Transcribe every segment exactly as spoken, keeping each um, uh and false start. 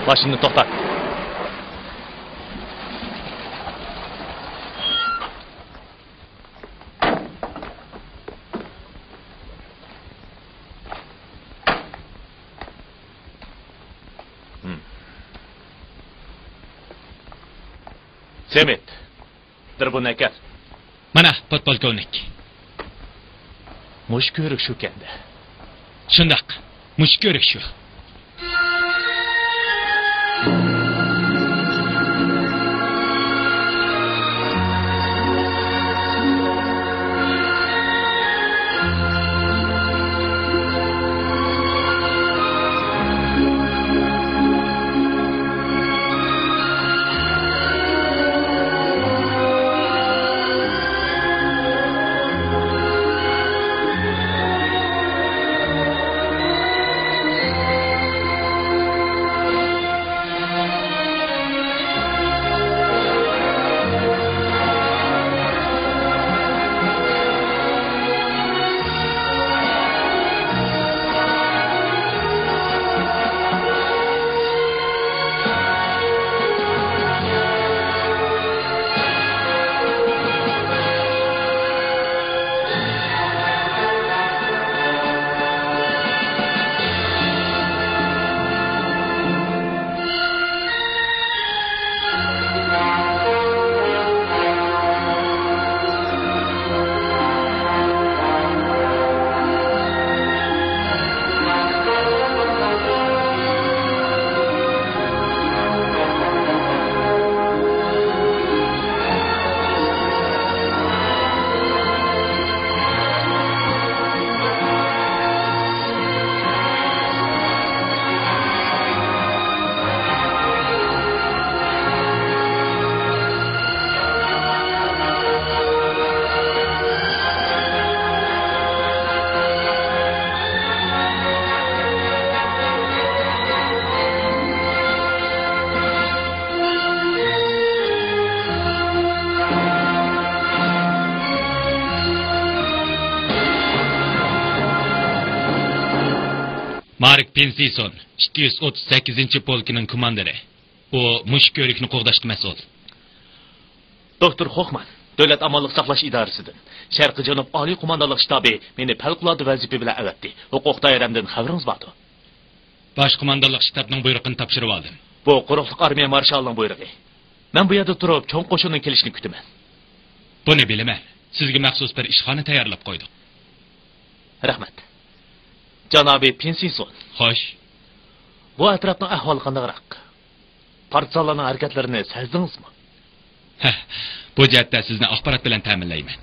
ماشىنىنى توختات. سېمىت، بىر بۇنى ئەكەل. مانا، پودپولكوۋنىك. مۇشۇ كۆۋرۈك شۇكەندە. شۇنداق، مۇشۇ كۆۋرۈك شۇ. مارك پىنسىسون، ئىككى يۈز ئوتتۇز سەككىزىنچى پولكىنىڭ كوماندىرى. ئۇ مۇشۇ كۆۋرۈكنى قوغداشقا مەسئۇل. دوكتور خوخمان، دۆلەت ئامانلىق ساقلاش ئىدارىسىدىن، شەرقىي جەنۇب ئالىي قوماندانلىق شتابى مېنى پەۋقۇلئاددە ۋەزىپە بىلەن ئەۋەتتى. ھوقۇق دائىرەمدىن خەۋىرىڭىز باردۇ؟ باش قوماندانلىق شتابنىڭ بۇيرۇقىنى تاپشۇرۇۋالدىم. بۇ قۇرۇقلۇق ئارمىيە مارشالىنىڭ بۇيرۇقى. مەن بۇ يەردە تۇرۇپ، چوڭ قوشۇننىڭ كېلىشىنى كۈتىمەن. بۇنى بىلىمەن. سىزگە مەخسۇس بىر ئىشخانا تەييارلاپ قويدۇق. رەھمەت. جانابىي پىنسىسون. خوش. بۇ ئەتراپنىڭ ئەھۋالى قانداقراق؟ پارتىزانلارنىڭ ھەرىكەتلىرىنى سەزدىڭىزمۇ؟ ھە، بۇ جەھەتتە سىزنى ئاخبارات بىلەن تەمىنلەيمەن.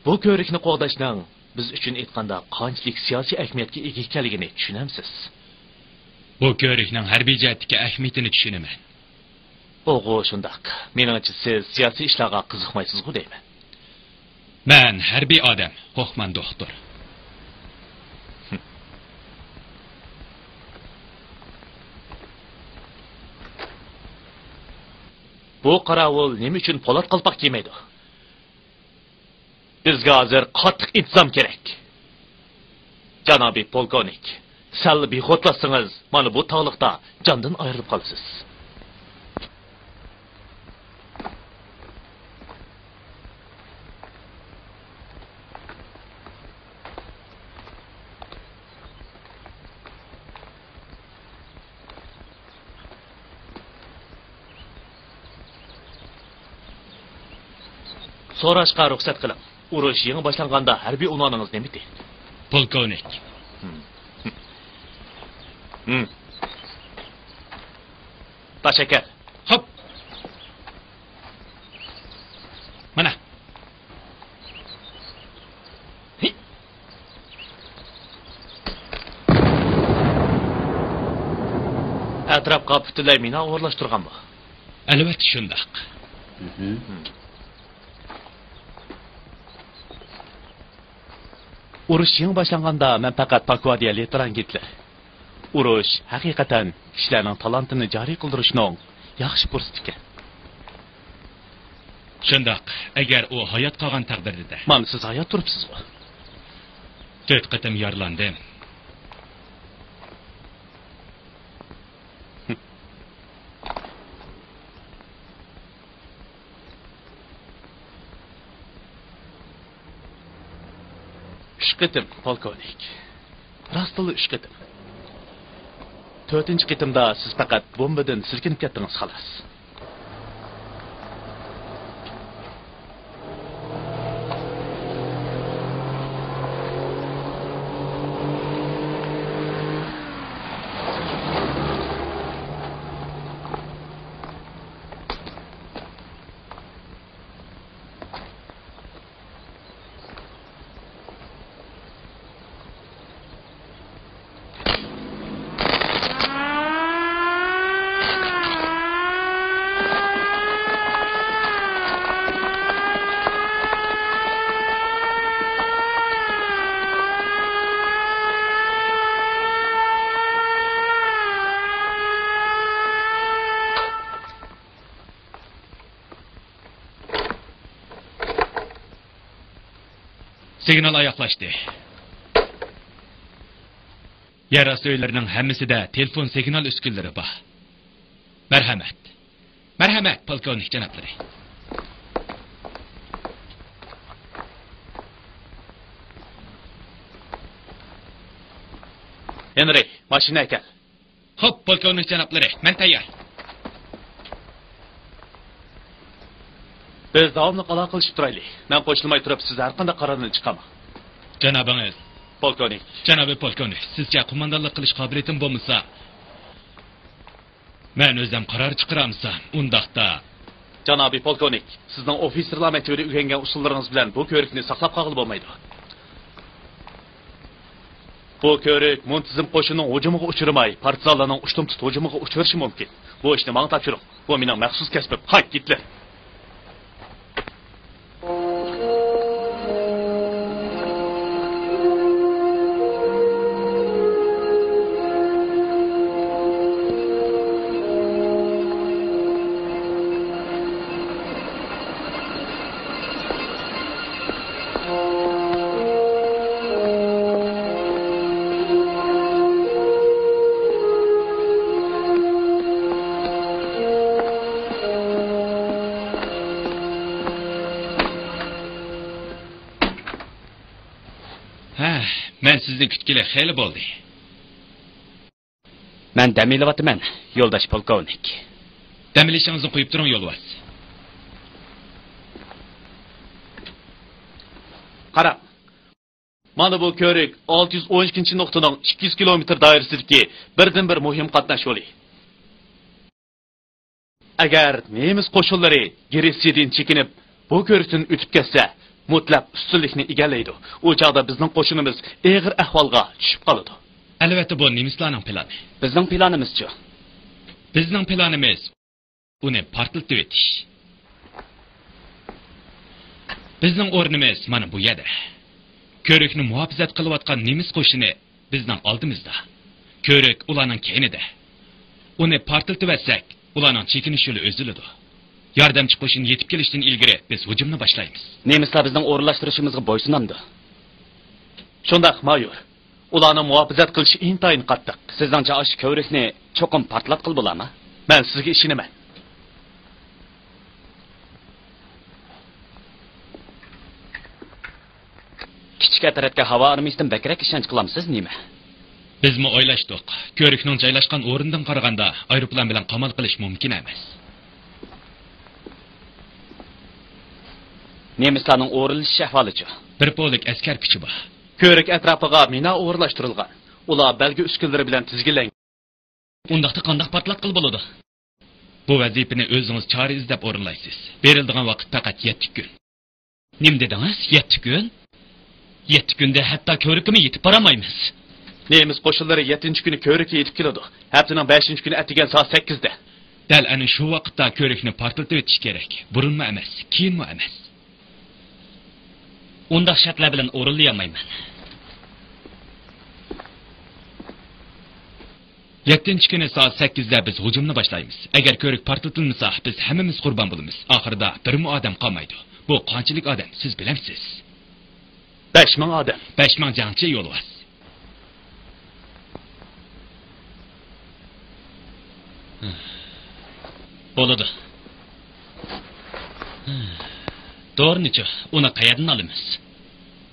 بۇ كۆۋرۈكنى قوغداشنىڭ بىز ئۈچۈن ئېيتقاندا قانچىلىك سىياسىي ئەھمىيەتكە ئىگە ئىكەنلىكىنى چۈشىنەمسىز؟ بۇ كۆۋرۈكنىڭ ھەربىي جەھەتتىكى ئەھمىيىتىنى چۈشىنىمەن. ئوغۇ، شۇنداق. مېنىڭچە، سىز سىياسىي ئىشلارغا قىزىقمايسىزغۇ دەيمەن. مەن ھەربىي ئادەم، ھوخمان دوختۇر. بۇ قاراۋۇل نېمە ئۈچۈن پولات قالپاق كىيمەيدۇ؟ بىزگە ھازىر قاتتىق ئىنتىزام كېرەك. جانابىي پولكوۋنىك، سەل بىخۇدلاشسىڭىز، مانا بۇ تاغلىقتا جاندىن ئايرىلىپ قالىسىز. سوراشقا رۇخسەت قىلىڭ. ئۇرۇش يېڭى باشلانغاندا ھەربىي ئۇنۋانىڭىز نېمىتى؟ پولكوۋنىك. ھىم. ھىم. تاشەكەر. خوپ. مانا. ئەتراپقا پۈتۈنلەي مىنا ئورۇنلاشتۇرغانمۇ؟ ئەلۋەتتە شۇنداق. ئۇرۇش يېڭى باشلانغاندا مەن پەقەت پاكۋادىيە لېيتېنانت گىتلېر. ئۇرۇش ھەقىقەتەن كىشىلەرنىڭ تالانتىنى جارى قىلدۇرۇشنىڭ ياخشى پۇرسىتى ئىكەن. شۇنداق، ئەگەر ئۇ ھايات قالغان تەقدىردە. مانا سىز ھايات تۇرۇپسىزغۇ. تۆت قېتىم يارىلاندىم. ئۈچ قېتىم، پولكوۋنىك. راستلا ئۈچ قېتىم. تۆتىنچى قېتىمدا سىز پەقەت بومبىدىن سىلكىنىپ كەتتىڭىز، خالاس. سىگنال ئاياغلاشتى. يەر ئاستى ئۆيلىرىنىڭ ھەممىسىدە تېلېفون سىگنال ئۈسكۈنىلىرى بار. مەرھەمەت. مەرھەمەت، پولكوۋنىك جانابلىرى. ھېنرى، ماشىنا ئەكەل. خوپ، پولكوۋنىك جانابلىرى، مەن تەييار. بىز داۋاملىق ئالاقىلىشىپ تۇرايلى. مەن قوشۇلماي تۇرۇپ، سىز ھەرقانداق قارارنى چىقارماڭ. جانابىڭىز. پولكوۋنىك. جانابىي پولكوۋنىك، سىزچە قوماندانلىق قىلىش قابىلىيىتىم بولمىسا، مەن ئۆزۈم قارار چىقىرالمىسام، ئۇنداقتا. جانابىي پولكوۋنىك، سىزنىڭ ئوفىتسېرلار مەكتىۋىدە ئۆگەنگەن ئۇسۇللىرىڭىز بىلەن بۇ كۆۋرۈكنى ساقلاپ قالغىلى بولمايدۇ. بۇ كۆۋرۈك مۇنتىزىم قوشۇننىڭ ھۇجۇمىغا ئۇچرىماي، پارتىزانلارنىڭ ئۇشتۇمتۇت ھۇجۇمىغا ئۇچرىشى مۇمكىن. بۇ ئىشنى ماڭا تاپشۇرۇڭ. بۇ مېنىڭ مەخسۇس كەسپىم. ھاي، گىتلېر! ھە، مەن سىزنى كۈتكىلى خېلى بولدى. مەن دەم ئېلىۋاتىمەن، يولداش پولكوۋنىك. دەم ئېلىشىڭىزنى قويۇپ تۇرۇڭ، يولۋاس. قاراڭ. مانا بۇ كۆۋرۈك ئالتە يۈز ئون ئىككىنچى نۇقتىنىڭ ئىككى يۈز كىلومېتىر دائىرىسىدىكى بىردىنبىر مۇھىم قاتناش يولى. ئەگەر نېمىس قوشۇنلىرى گرېتسىيەدىن چېكىنىپ، بۇ كۆۋرۈكتىن ئۆتۈپ كەتسە، مۇتلەق ئۈستۈنلۈكنى ئىگىلەيدۇ. ئۇ چاغدا بىزنىڭ قوشۇنىمىز ئېغىر ئەھۋالغا چۈشۈپ قالىدۇ. ئەلۋەتتە، بۇ نېمىسلارنىڭ پىلانى؟ بىزنىڭ پىلانىمىزچۇ؟ بىزنىڭ پىلانىمىز ئۇنى پارتلىتىۋېتىش. بىزنىڭ ئورنىمىز مانا بۇ يەردە. كۆۋرۈكنى مۇھاپىزەت قىلىۋاتقان نېمىس قوشۇنى بىزنىڭ ئالدىمىزدا. كۆۋرۈك ئۇلارنىڭ كەينىدە. ئۇنى پارتلىتىۋەتسەك، ئۇلارنىڭ چېكىنىش يولى ئۈزۈلىدۇ. ياردەمچى قوشۇن يېتىپ كېلىشتىن ئىلگىرى بىز ھۇجۇمنى باشلايمىز. نېمىسلار بىزنىڭ ئورۇنلاشتۇرۇشىمىزغا بويسۇنامدۇ؟ شۇنداق، مايور. ئۇلارنىڭ مۇھاپىزەت قىلىشى ئىنتايىن قاتتىق. سىزنىڭچە ئاشۇ كۆۋرۈكنى چوقۇم پارتلاتقىلى بولارمۇ؟ مەن سىزگە ئىشىنىمەن. كىچىك ئەترەتكە ھاۋا ئارمىيىسىدىن بەكرەك ئىشەنچ قىلامسىز نېمە؟ بىزمۇ ئويلاشتۇق. كۆۋرۈكنىڭ جايلاشقان ئورنىدىن قارىغاندا، ئايروپىلان بىلەن قامال قىلىش مۇمكىن ئەمەس. نېمىسلارنىڭ ئورۇنلىشىش ئەھۋالىچۇ؟ بىر پولك ئەسكەر كۈچى بار. كۆۋرۈك ئەتراپىغا مىنا ئورۇنلاشتۇرۇلغان. ئۇلار بەلگە ئۈسكۈنىلىرى بىلەن تىزگىنلەنگەن. ئۇنداقتا قانداق پارتلاتقىلى بولىدۇ؟ بۇ ۋەزىپىنى ئۆزىڭىز چارە ئىزدەپ ئورۇنلايسىز. بېرىلىدىغان ۋاقىت پەقەت يەتتە كۈن. نېمە دېدىڭىز؟ يەتتە كۈن؟ يەتتە كۈندە ھەتتا كۆۋرۈككىمۇ يېتىپ بارالمايمىز. نېمىس قوشۇنلىرى يەتتىنچى كۈنى كۆۋرۈككە يېتىپ كېلىدۇ. ھەپتىنىڭ بەشىنچى كۈنى ئەتىگەن سائەت سەككىزدە. دەل ئەنە شۇ ۋاقىتتا كۆۋرۈكنى پارتلىتىۋېتىش كېرەك. بۇرۇنمۇ ئەمەس، كېيىنمۇ ئەمەس. ئۇنداق شەرتلەر بىلەن ئورۇنلىيالمايمەن. يەتتىنچى كۈنى سائەت سەككىزدە بىز ھۇجۇمنى باشلايمىز. ئەگەر كۆۋرۈك پارتلىتىلمىسا، بىز ھەممىمىز قۇربان بولىمىز. ئاخىرىدا بىرمۇ ئادەم قالمايدۇ. بۇ قانچىلىك ئادەم، سىز بىلەمسىز؟ بەش مىڭ ئادەم. بەش مىڭ جەڭچى يولۋاس. بولىدۇ. دورىنىچۇ، ئۇنى قەيەردىن ئالىمىز؟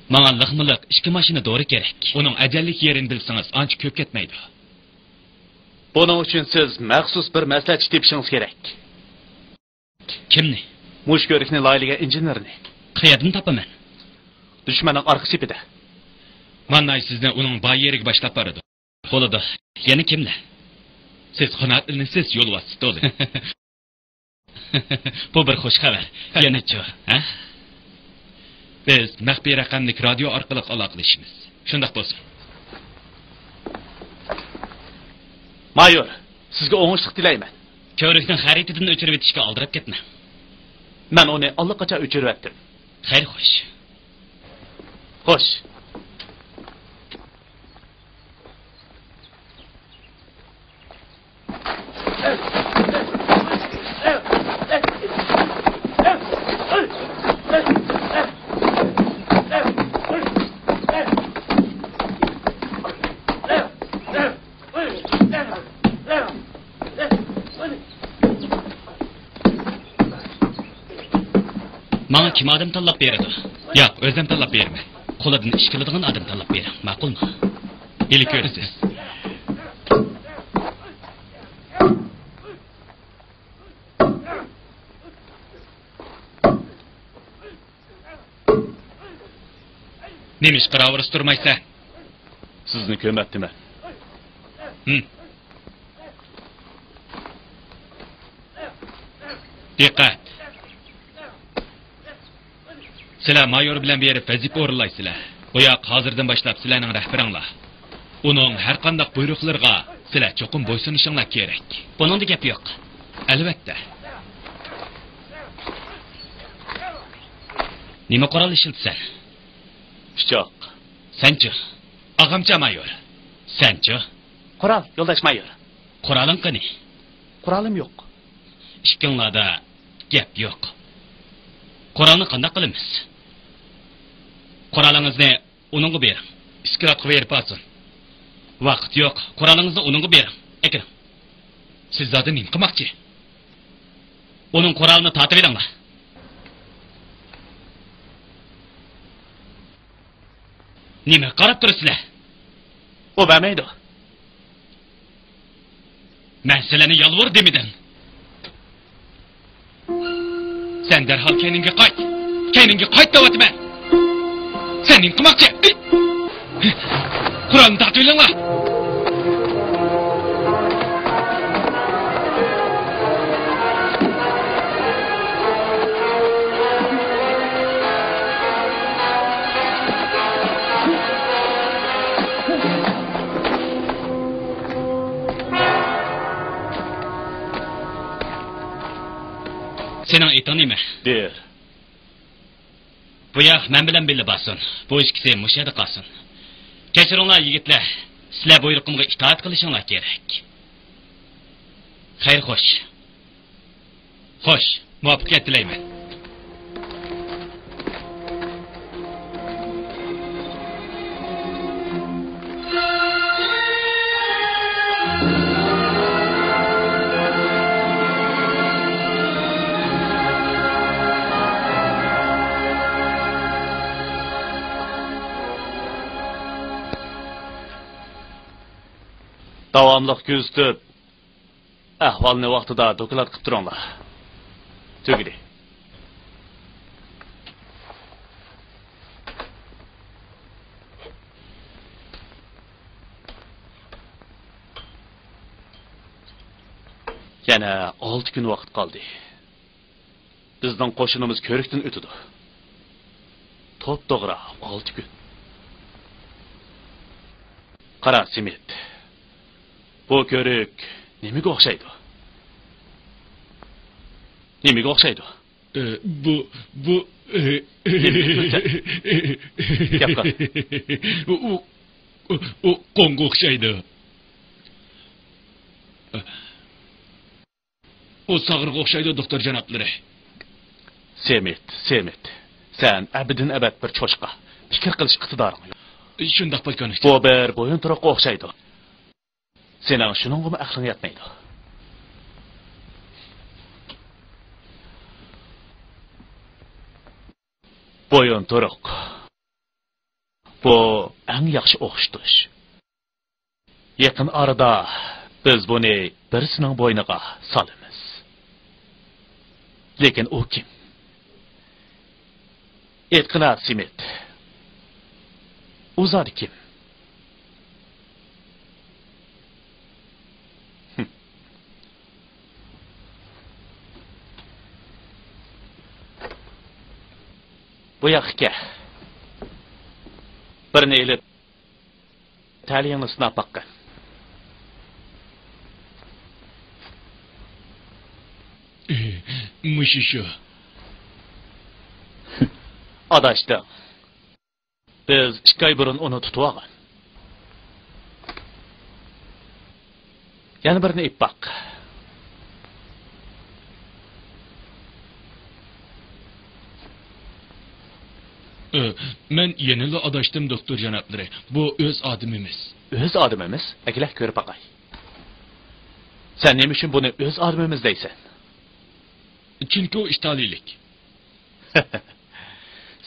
ماڭا لىقمۇلىق ئىككى ماشىنا دورا كېرەك. ئۇنىڭ ئەجەللىك يېرىنى بىلسىڭىز، ئانچە كۆپ كەتمەيدۇ. بۇنىڭ ئۈچۈن سىز مەخسۇس بىر مەسلىھەتچى تېپىشىڭىز كېرەك. كىمنى؟ مۇشۇ كۆۋرۈكنى لايىھەلىگەن ئىنژېنېرنى. قەيەردىن تاپىمەن؟ دۈشمەننىڭ ئارقا سېپىدە. مانناي سىزنى ئۇنىڭ بار يېرىگە باشلاپ بارىدۇ. بولىدۇ. يەنە كىملەر؟ سىز قانائەتلىنىسىز، يولۋاس، تولا. بۇ بىر خۇش خەۋەر. يەنىچۇ، ھە؟ بىز مەخپىي رەقەملىك رادىيو ئارقىلىق ئالاقىلىشىمىز. شۇنداق بولسۇن. مايور، سىزگە ئوڭۇشلۇق تىلەيمەن. كۆۋرۈكنىڭ خەرىتىدىن ئۆچۈرۈۋېتىشكە ئالدىراپ كەتمەڭ. مەن ئۇنى ئاللىقاچان ئۆچۈرۈۋەتتىم. خەير، خوش. خوش. ماڭا كىم ئادەم تاللاپ بېرىدۇ؟ ياق، ئۆزۈم تاللاپ بېرىمەن. قولىدىن ئىش كېلىدىغان ئادەم تاللاپ بېرىڭ، ماقۇلمۇ؟ ھېلى كۆرىسىز. نېمىشقا راۋۇرۇس تۇرمايسەن؟ سىزنى كۆمەتتىمەن. ھىم. دىققەت! سىلەر مايور بىلەن بېرىپ ۋەزىپە ئورۇنلايسىلەر. بۇ ياق ھازىردىن باشلاپ سىلەرنىڭ رەھبىرىڭلار. ئۇنىڭ ھەر قانداق بۇيرۇقلىرىغا سىلەر چوقۇم بويسۇنۇشۇڭلار كېرەك. بۇنىڭدا گەپ يوق. ئەلۋەتتە. نېمە قورال ئىشلىتىسەن؟ پىچاق. سەنچۇ؟ ئاغامچە مايور. سەنچۇ؟ قورال، يولداش مايور. قورالىڭ قېنى؟ قورالىم يوق. ئىككىڭلاردا گەپ يوق. قورالنى قانداق قىلىمىز؟ قورالىڭىزنى ئۇنىڭغا بېرىڭ. ئىسكىلاتقا بېرىپ ئالسۇن. ۋاقىت يوق. قورالىڭىزنى ئۇنىڭغا بېرىڭ. ئەكىرىڭ. سىز زادى نېمە قىلماقچى؟ ئۇنىڭ قورالىنى تارتىۋېلىڭلار. نېمىگە قاراپ تۇرىسىلەر؟ ئۇ بەرمەيدۇ. مەن سىلەرنى يالۋۇر دېمىدىم. سەن دەرھال كەينىڭگە قايت. كەينىڭگە قايت دەۋاتىمەن. سەن نېمە قىلماقچى؟ قورالنى تارتىۋېلىڭلار. سېنىڭ ئېتىڭ نېمە؟ دېر. بۇ ياق مەن بىلەن بىللە بارسۇن. بۇ ئىككىسى مۇشۇ يەردە قالسۇن. كەچۈرۈڭلار يىگىتلەر، سىلەر بۇيرۇقۇمغا ئىتائەت قىلىشىڭلار كېرەك. خەير خوش. خوش، مۇۋەپپەقىيەت تىلەيمەن. داۋاملىق كۆزىتىپ، ئەھۋالنى ۋاقتىدا دوكلات قىلىپ تۇرۇڭلار. تۈگىدى. يەنە ئالتە كۈن ۋاقىت قالدى. بىزنىڭ قوشۇنىمىز كۆۋرۈكتىن ئۆتىدۇ. توپتوغرا ئالتە كۈن. قارا، سېمىت. بۇ كۆۋرۈك نېمىگە ئوخشايدۇ؟ نېمىگە ئوخشايدۇ؟ ئە، بۇ، بۇ، ئە، نېمىگە كۆرسەت؟ گەپ قىل. ئۇ، ئۇ، ئۇ، ئۇ قوڭغا ئوخشايدۇ. ئۇ ساغرىغا ئوخشايدۇ، دوختۇر جانابلىرى. سېمىت، سېمىت، سەن ئەبەدىن ئەبەد بىر چوشقا. پىكىر قىلىش ئىقتىدارىڭ يوق. شۇنداق، پولكوۋنىك. بۇ بىر بويۇن تۇرۇققا ئوخشايدۇ. سېنىڭ شۇنىڭغىمۇ ئەقلىڭ يەتمەيدۇ. بويۇن تۇرۇق. بۇ ئەڭ ياخشى ئوخشىتىش. يېقىن ئارىدا بىز بۇنى بىرسىنىڭ بوينىغا سالىمىز. لېكىن ئۇ كىم؟ ئېيتقىنا، سېمىت. ئۇ زادى كىم؟ بۇ ياققا كەل. بىرنى ئېلىپ، تەلىيىڭنى سىناپ باققىن. مۇشۇ شۇ. ئاداشتىڭ. بىز ئىككى ئاي بۇرۇن ئۇنى تۇتۇۋالغان. يەنە بىرنى ئېلىپ باق. ئۆ، مەن يەنىلا ئاداشتىم، دوختۇر جانابلىرى. بۇ ئۆز ئادىمىمىز. ئۆز ئادىمىمىز؟ ئەكېلە، كۆرۈپ باقاي. سەن نېمە ئۈچۈن بۇنى ئۆز ئادىمىمىز دەيسەن؟ چۈنكى ئۇ ئىتالىيلىك.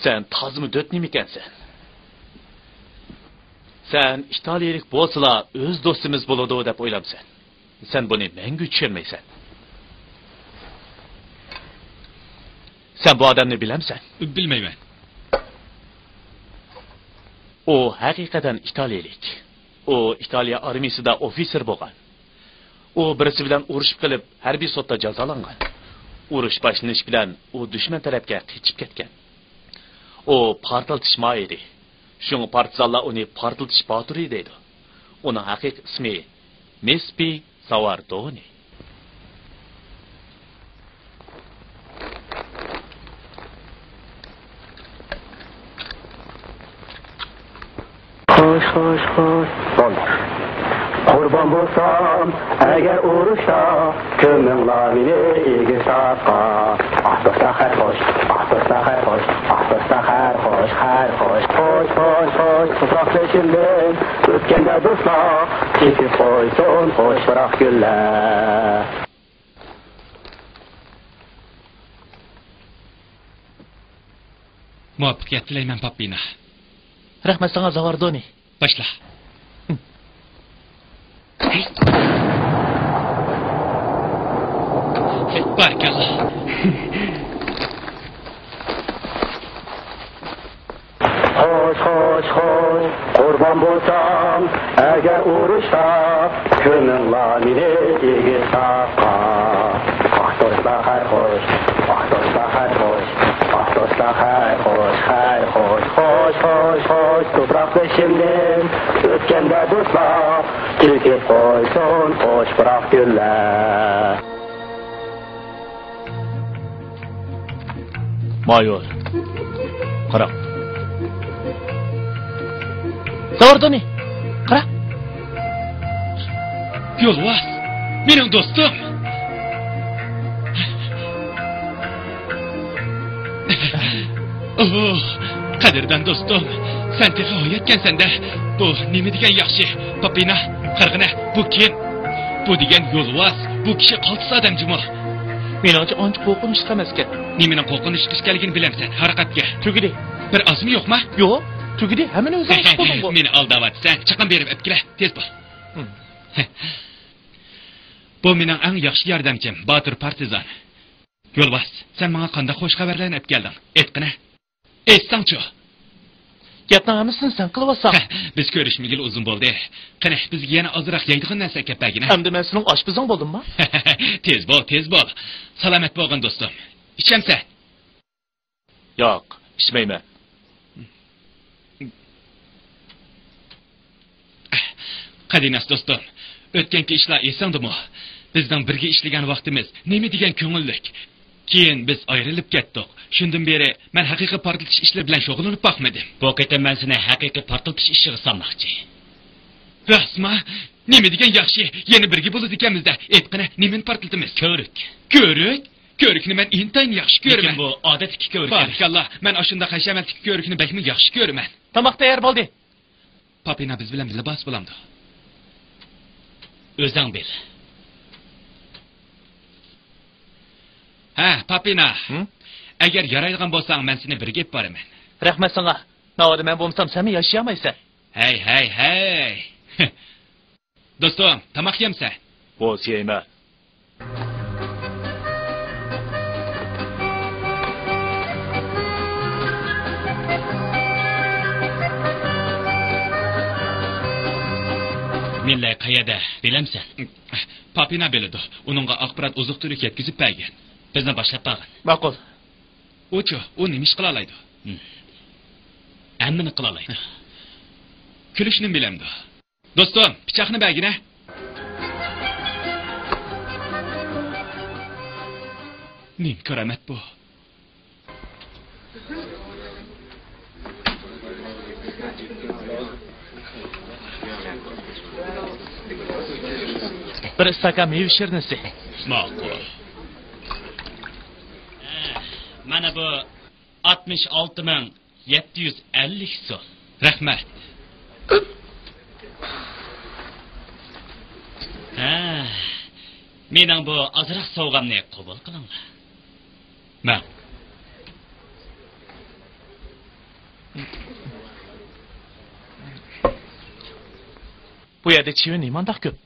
سەن تازىمۇ دۆت نېمىكەنسەن؟ سەن ئىتالىيىلىك بولسىلا ئۆز دوستىمىز بولىدۇ دەپ ئويلامسەن؟ سەن بۇنى مەڭگۈ چۈشەنمەيسەن. سەن بۇ ئادەمنى بىلەمسەن؟ بىلمەيمەن. ئۇ ھەقىقەتەن ئىتالىيىلىك. ئۇ ئىتالىيە ئارمىيىسىدا ئوفىتسېر بولغان. ئۇ بىرسى بىلەن ئۇرۇشۇپ قېلىپ، ھەربىي سوتتا جازالانغان. ئۇرۇش باشلىنىش بىلەن ئۇ دۈشمەن تەرەپكە قېچىپ كەتكەن. ئۇ پارتلىتىش ماھىرى. شۇڭا پارتىزانلار ئۇنى پارتلىتىش باتۇرى دەيدۇ. ئۇنىڭ ھەقىقىي ئىسمى مىسپى ساۋاردونى. خوش، خوش، خوش. بولدى. قۇربان بولسام ئەگەر ئۇرۇشتا، كۆمۈڭلار مېنى ئېگىز تاشقا. ئاھ، دوستلار، خەير خوش. ئاھ، دوستلار، خەير خوش. ئاھ، دوستلار، خەير خوش، خەير خوش. خوش، خوش، خوش. تۇپراقدىشىمدىن ئۆتكەندە دوستلار، چېكىپ قويسۇن خوش پۇراق گۈللەر. مۇۋەپپەقىيەت تىلەيمەن، پاپىنا. رەھمەت ساڭا، زاۋاردونى. باشلا. بارىكاللا. خوش، خوش، خوش، قۇربان بولسام ئەگەر ئۇرۇشتا، كۆمۈڭلار مېنى ئېگىز تاشقا. ئاھ، دوستلار، خەير خوش. ئاھ، دوستلار، خەير خوش. ئاھ، دوستلار، خەير خوش، خەير خوش. خوش، خوش، خوش، تۇپراقدىشىمدىن ئۆتكەندە دوستلار، چېكىپ قويسۇن خوش پۇراق گۈللەر. مايور، قارا. زاۋاردونى، قارا. يولۋاس، مېنىڭ دوستۇم. ئوھ، قەدىردان دوستۇم، سەن تېخى ھاياتكەنسەن-دە. بۇ نېمە دېگەن ياخشى. پاپىنا، قارىغىنە، بۇ كىم؟ بۇ دېگەن يولۋاس، بۇ كىشى قالتىس ئادەم جۇمۇ. مېنىڭچە ئانچە قورقۇنچلۇق ئەمەسكەن. نېمىنىڭ قورقۇنچلۇق ئىكەنلىكىنى بىلەمسەن، ھارىقاتكە. تۈگىدى. بىر ئازمۇ يوقما؟ يوق، تۈگىدى، ھەممىنى ئۆزۈڭ ئىش قىلدىڭغۇ. مېنى ئالداۋاتىسەن، چاقان بېرىپ ئەپكىلە، تېز بول. ھىم. بۇ مېنىڭ ئەڭ ياخشى ياردەمچىم، باتۇر پارتىزان. يولۋاس، سەن ماڭا قانداق خوش خەۋەرلەرنى ئەپكەلدىڭ؟ ئېيتقىنە. ئېيتساڭچۇ؟ گەپنىڭ ھەممىسىنى سەن قىلىۋاتساڭ. بىز كۆرۈشمىگىلى ئۇزۇن بولدى. قېنى، بىزگە يەنە ئازراق يەيدىغان نەرسە ئەكەپ بەرگىنە. ئەمدى مەن سېنىڭ ئاشپىزىڭ بولدۇمما؟ تېز بول، تېز بول. سالامەت بولغىن، دوستۇم. ئىچەمسەن؟ ياق، ئىچمەيمەن. قەدىناس دوستۇم، ئۆتكەنكى ئىشلار ئېسىڭدىمۇ؟ بىزنىڭ بىرگە ئىشلىگەن ۋاقتىمىز نېمە دېگەن كۆڭۈللۈك. كېيىن بىز ئايرىلىپ كەتتۇق. شۇندىن بېرى مەن ھەقىقىي پارتلىتىش ئىشلىرى بىلەن شۇغۇللىنىپ باقمىدىم. بۇ قېتىم مەن سېنى ھەقىقىي پارتلىتىش ئىشىغا سالماقچى. راستما؟ نېمە دېگەن ياخشى، يەنە بىرگە بولىدىكەنمىز-دە. ئېيتقىنە، نېمىنى پارتلىتىمىز؟ كۆۋرۈك. كۆۋرۈك؟ كۆۋرۈكنى مەن ئىنتايىن ياخشى كۆرىمەن. لېكىن بۇ ئادەتتىكى كۆۋرۈك ئەمەس. بارىكاللا، مەن ئاشۇنداق ھەشەمەتلىك كۆۋرۈكنى بەكمۇ ياخشى كۆرىمەن. تاماق تەييار بولدى. پاپىنا بىز بىلەن بىللە بارسا بولامدۇ؟ ئۆزۈڭ بىل. ھە، پاپىنا. ھىم؟ ئەگەر يارايدىغان بولساڭ، مەن سېنى بىرگە ئېلىپ بارىمەن. رەھمەت ساڭا. ناۋادا مەن بولمىسام، سەنمۇ ياشىيالمايسەن. ھەي، ھەي، ھەي. دوستۇم، تاماق يەمسەن؟ بولسا يەيمەن. مىللەي قەيەردە، بىلەمسەن؟ پاپىنا بىلىدۇ. ئۇنىڭغا ئاخبارات ئوزۇق-تۈلۈك يەتكۈزۈپ بەرگەن. بىزنى باشلاپ بارغىن. ماقۇل. ئۇچۇ، ئۇ نېمە ئىش قىلالايدۇ؟ ھىم. ھەممىنى قىلالايدۇ. كۈلۈشنى بىلەمدۇ؟ دوستۇم، پىچاقنى بەرگىنە. نېمە كارامەت بۇ؟ بىر ئىستاكان مېۋە شىرنىسى. ماقۇل. مانا بۇ ئاتمىش ئالتە مىڭ يەتتە يۈز ئەللىك سول. رەھمەت. ھە، مېنىڭ بۇ ئازراق سوۋغامنى قوبۇل قىلىڭلار. مەن. بۇ يەردە چىۋىن نېمانداق كۆپ؟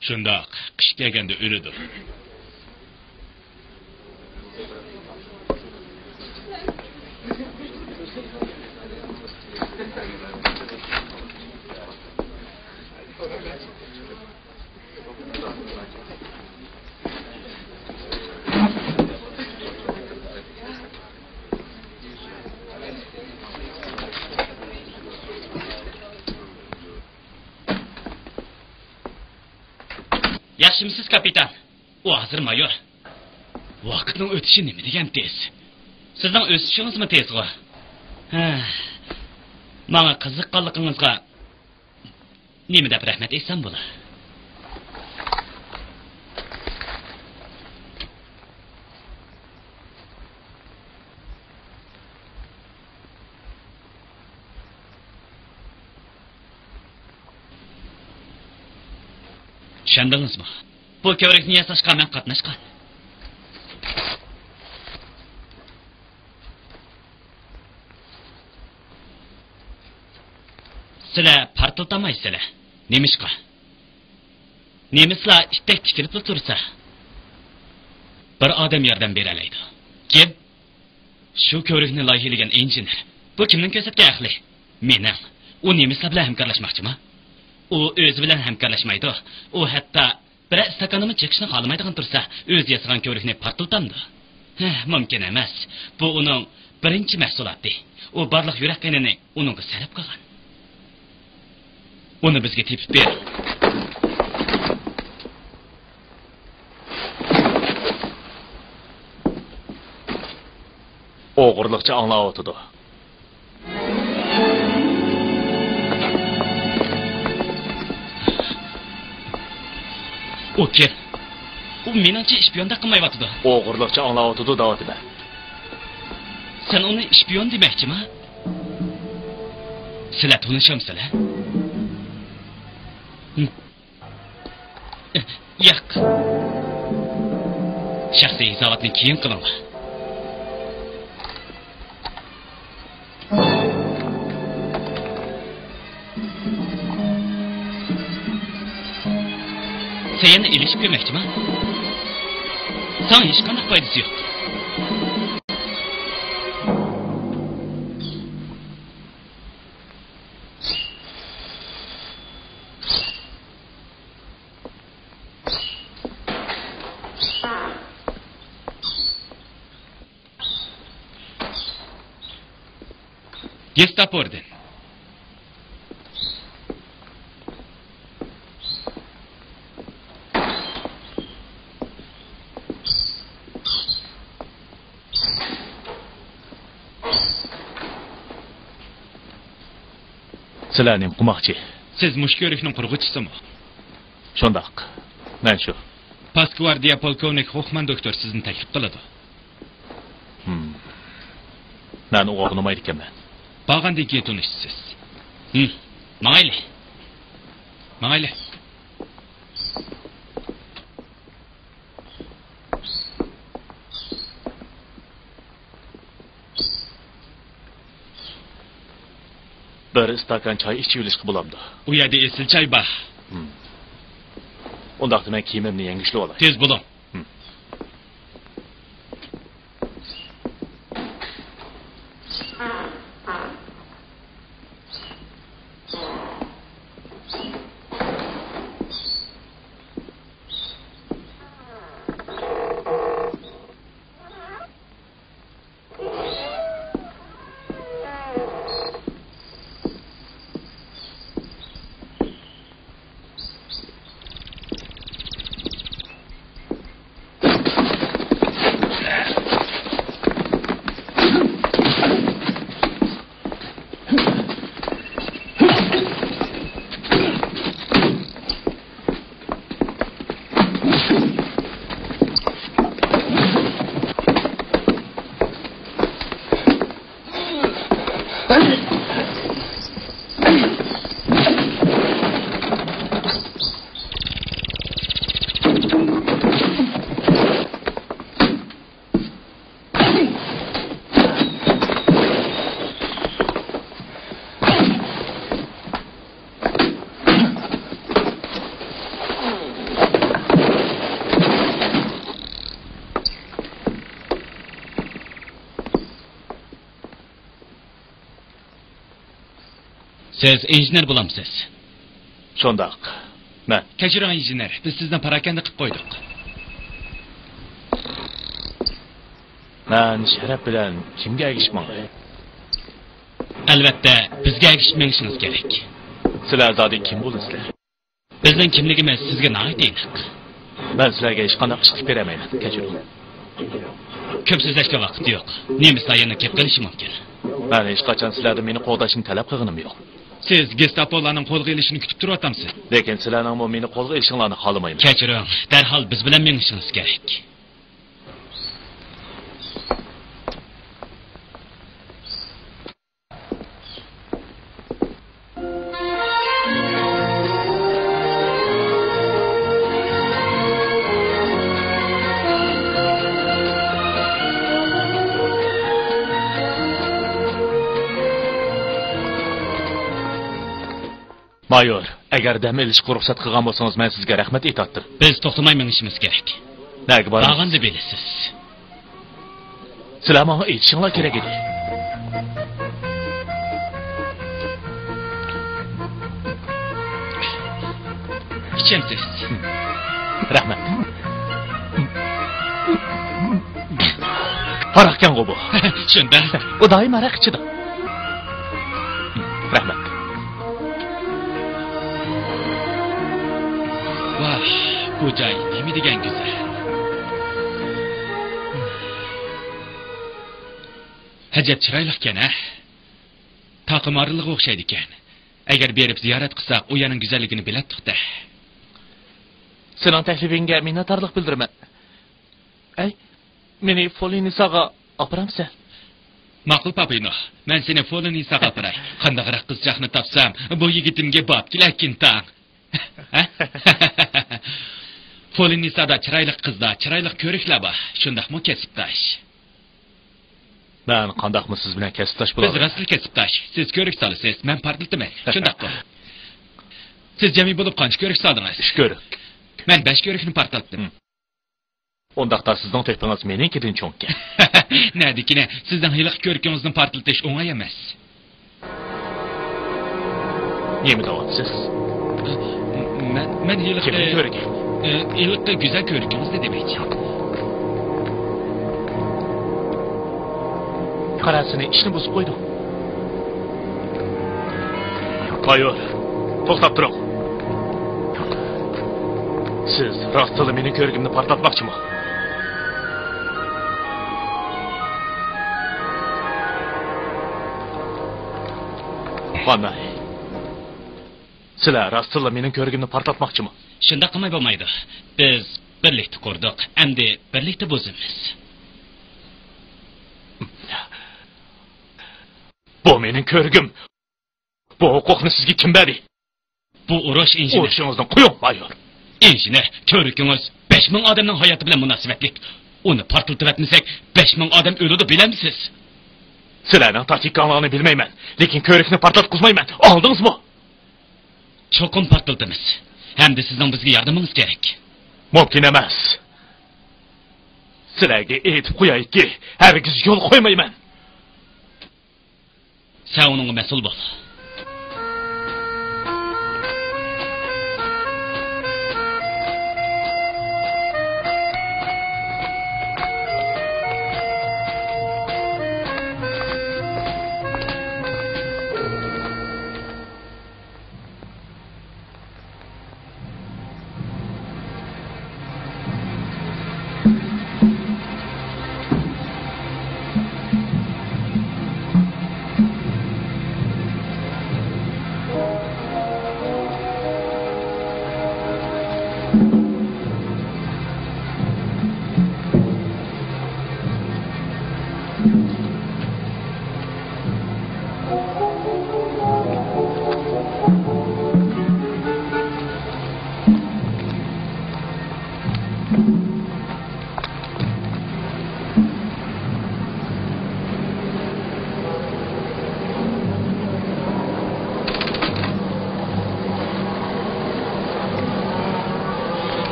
شۇنداق، قىش كەلگەندە ئۆلىدۇ. ياخشىمۇسىز، كاپىتان؟ ئۇ ھازىر مايور. ۋاقىتنىڭ ئۆتۈشى نېمە دېگەن تېز. سىزنىڭ ئۆسۈشىڭىزمۇ تېزغۇ. ھە، ماڭا قىزىققانلىقىڭىزغا نېمە دەپ رەھمەت ئېيتسام بولا؟ چۈشەندىڭىزمۇ؟ بۇ كۆۋرۈكنى ياساشقا مەن قاتناشقان. سىلەر پارتلىتالمايسىلەر. نېمىشقا؟ نېمىسلار ئىتتەك تىكىلىپلا تۇرسا، بىر ئادەم ياردەم بېرەلەيدۇ. كىم؟ شۇ كۆۋرۈكنى لايىھىلىگەن ئىنژېنېر. بۇ كىمنىڭ كۆرسەتكەن ئەقلى؟ مېنىڭ. ئۇ نېمىسلار بىلەن ھەمكارلاشماقچىما؟ ئۇ ئۆزى بىلەن ھەمكارلاشمايدۇ. ئۇ ھەتتا بىرەر ئىستاكاننىمۇ چېقىشنى خالىمايدىغان تۇرسا، ئۆزى ياسىغان كۆۋرۈكنى پارتلىتامدۇ؟ ھە، مۇمكىن ئەمەس. بۇ ئۇنىڭ بىرىنچى مەھسۇلاتى. ئۇ بارلىق يۈرەك قېنىنى ئۇنىڭغا سەرپ قىلغان. ئۇنى بىزگە تېپىپ بېرىڭ. ئوغرىلىقچە ئاڭلاۋاتىدۇ. ئۇ كىم؟ ئۇ مېنىڭچە شپىيوندەك قىلمايۋاتىدۇ. ئوغرىلىقچە ئاڭلاۋاتىدۇ دەۋاتىمەن. سەن ئۇنى شپىيون دېمەكچىما؟ سىلەر تونۇشامسىلەر؟ ياق. شەخسىي ھېساباتنى كېيىن قىلىڭلار. سەن يەنە ئېلىشىپ كۆرمەكچىما؟ ساڭا ھېچقانداق پايدىسى يوق. گېستاپودىن. سىلەر نېمە قىلماقچى؟ سىز مۇشۇ كۆۋرۈكنىڭ قۇرغۇچىسىمۇ؟ شۇنداق. مەن شۇ. پاسكۋاردىيە پولكوۋنىك خوفمان دوكتور سىزنى تەكلىپ قىلىدۇ. ھىم. مەن ئۇغا ئۇنىمايدىكەنمەن. بارغاندىن كېيىن تونۇشىسىز. ھىم. ماڭايلى. ماڭايلى. بىر ئىستاكان چاي ئىچىۋېلىشقا بولامدۇ؟ ئۇ يەردە ئېسىل چاي بار. ھىم. ئۇنداقتا مەن كىيىمىمنى يەڭگۈشلىۋالاي. تېز بولۇڭ. ھىم. سىز ئىنژېنېر بولامسىز؟ شۇنداق. مەن. كەچۈرۈڭ، ئىنژېنېر، بىز سىزنى پاراكەندە قىلىپ قويدۇق. مەن شەرەپ بىلەن كىمگە ئەگىشىپ ماڭاي؟ ئەلۋەتتە، بىزگە ئەگىشىپ مېڭىشىڭىز كېرەك. سىلەر زادى كىم بولىسىلەر؟ بىزنىڭ كىملىكىمىز سىزگە ناھايىتى ئېنىق. مەن سىلەرگە ھېچقانداق ئىش قىلىپ بېرەلمەيمەن، كەچۈرۈڭ. كۆپ سۆزلەشكە ۋاقىت يوق. نېمە سايىنى كەپ قېلىشى مۇمكىن. مەن ھېچقاچان سىلەردىن مېنى قوغداشنى تەلەپ قىلغىنىم يوق. سىز گېستاپولارنىڭ قولغا ئېلىشىنى كۈتۈپ تۇرۇۋاتامسىز؟ لېكىن سىلەرنىڭمۇ مېنى قولغا ئېلىشىڭلارنى خالىمايمەن. كەچۈرۈڭ، دەرھال بىز بىلەن مېڭىشىڭىز كېرەك. مايور، ئەگەر دەم ئېلىشقا رۇخسەت قىلغان بولسىڭىز، مەن سىزگە رەھمەت ئېيتاتتىم. بىز توختىماي مېڭىشىمىز كېرەك. نەگە بارىمىز؟ بارغاندا بىلىسىز. سىلەر ماڭا ئېيتىشىڭلار كېرەك ئىدى. ئىچەمسىز؟ رەھمەت. ھاراقكەنغۇ بۇ؟ شۇنداق. ئۇ دائىم ھاراق ئىچىدۇ. رەھمەت. ۋاھ، بۇ جاي نېمە دېگەن گۈزەل. ئەجەب چىرايلىقكەن، ھە؟ تاقىم ئارىلىغا ئوخشايدىكەن. ئەگەر بېرىپ زىيارەت قىلساق، ئۇ يەرنىڭ گۈزەللىكىنى بىلەتتۇق-دە. سېنىڭ تەكلىپىڭگە مىننەتدارلىق بىلدۈرىمەن. ئەي، مېنى فولىنىساغا ئاپىرامسەن؟ ماقۇل، پاپىنو. مەن سېنى فولىنىساغا ئاپىراي. قانداقراق قىزچاقنى تاپسام، بۇ يىگىتىمگە بوپ كېلەركىن تاڭ. فولىنىسادا چىرايلىق قىزلار، چىرايلىق كۆرۈكلەر بار. شۇنداقمۇ، كەسىپداش؟ مەن قانداقمۇ سىز بىلەن كەسىپداش بولالمايمەن؟ بىز راستلا كەسىپداش. سىز كۆرۈك سالىسىز، مەن پارتلىتىمەن. شۇنداققۇ؟ سىز جەمئىي بولۇپ قانچە كۆرۈك سالدىڭىز؟ ئۈچ كۆرۈك. مەن بەش كۆرۈكنى پارتلاتتىم. ھىم. ئۇنداقتا سىزنىڭ تۆھپىڭىز مېنىڭكىدىن چوڭكەن. نەدىكىنە، سىزنىڭ ھېلىقى كۆركىڭىزنى پارتلىتىش ئوڭاي ئەمەس. نېمە دەۋاتىسىز؟ مەن، مەن ھېلىقى، كىمنىڭ كۆركى؟ ئە، ھېلىقى گۈزەل كۆركىڭىزنى دېمەكچى. قارا، سېنى ئىشنى بۇزۇپ قويدۇڭ. مايور، توختاپ تۇرۇڭ. سىز راستلا مېنىڭ كۆركۈمنى پارتلاتماقچىمۇ؟ قانداق؟ سىلەر راستلا مېنىڭ كۆركۈمنى پارتلاتماقچىمۇ؟ شۇنداق قىلماي بولمايدۇ. بىز بىرلىكتە قۇردۇق، ئەمدى بىرلىكتە بۇزىمىز. بۇ مېنىڭ كۆۋرۈكۈم. بۇ ھوقۇقنى سىزگە كىم بەردى؟ بۇ ئۇرۇش ئىنژېنېر. ئۇرۇشىڭىزنى قويۇڭ، مايور. ئىنژېنېر، كۆۋرۈكىڭىز بەش مىڭ ئادەمنىڭ ھاياتى بىلەن مۇناسىۋەتلىك. ئۇنى پارتلىتىۋەتمىسەك، بەش مىڭ ئادەم ئۆلىدۇ، بىلەمسىز؟ سىلەرنىڭ تاكتىكاڭلارنى بىلمەيمەن، لېكىن كۆۋرۈكنى پارتلاتقۇزمايمەن. ئاڭلىدىڭىزمۇ؟ چوقۇم پارتلىتىمىز. ھەمدە سىزنىڭ بىزگە ياردىمىڭىز كېرەك. مۇمكىن ئەمەس. سىلەرگە ئېيتىپ قويايكى، ھەرگىز يول قويمايمەن. سەن ئۇنىڭغا مەسئۇل بول.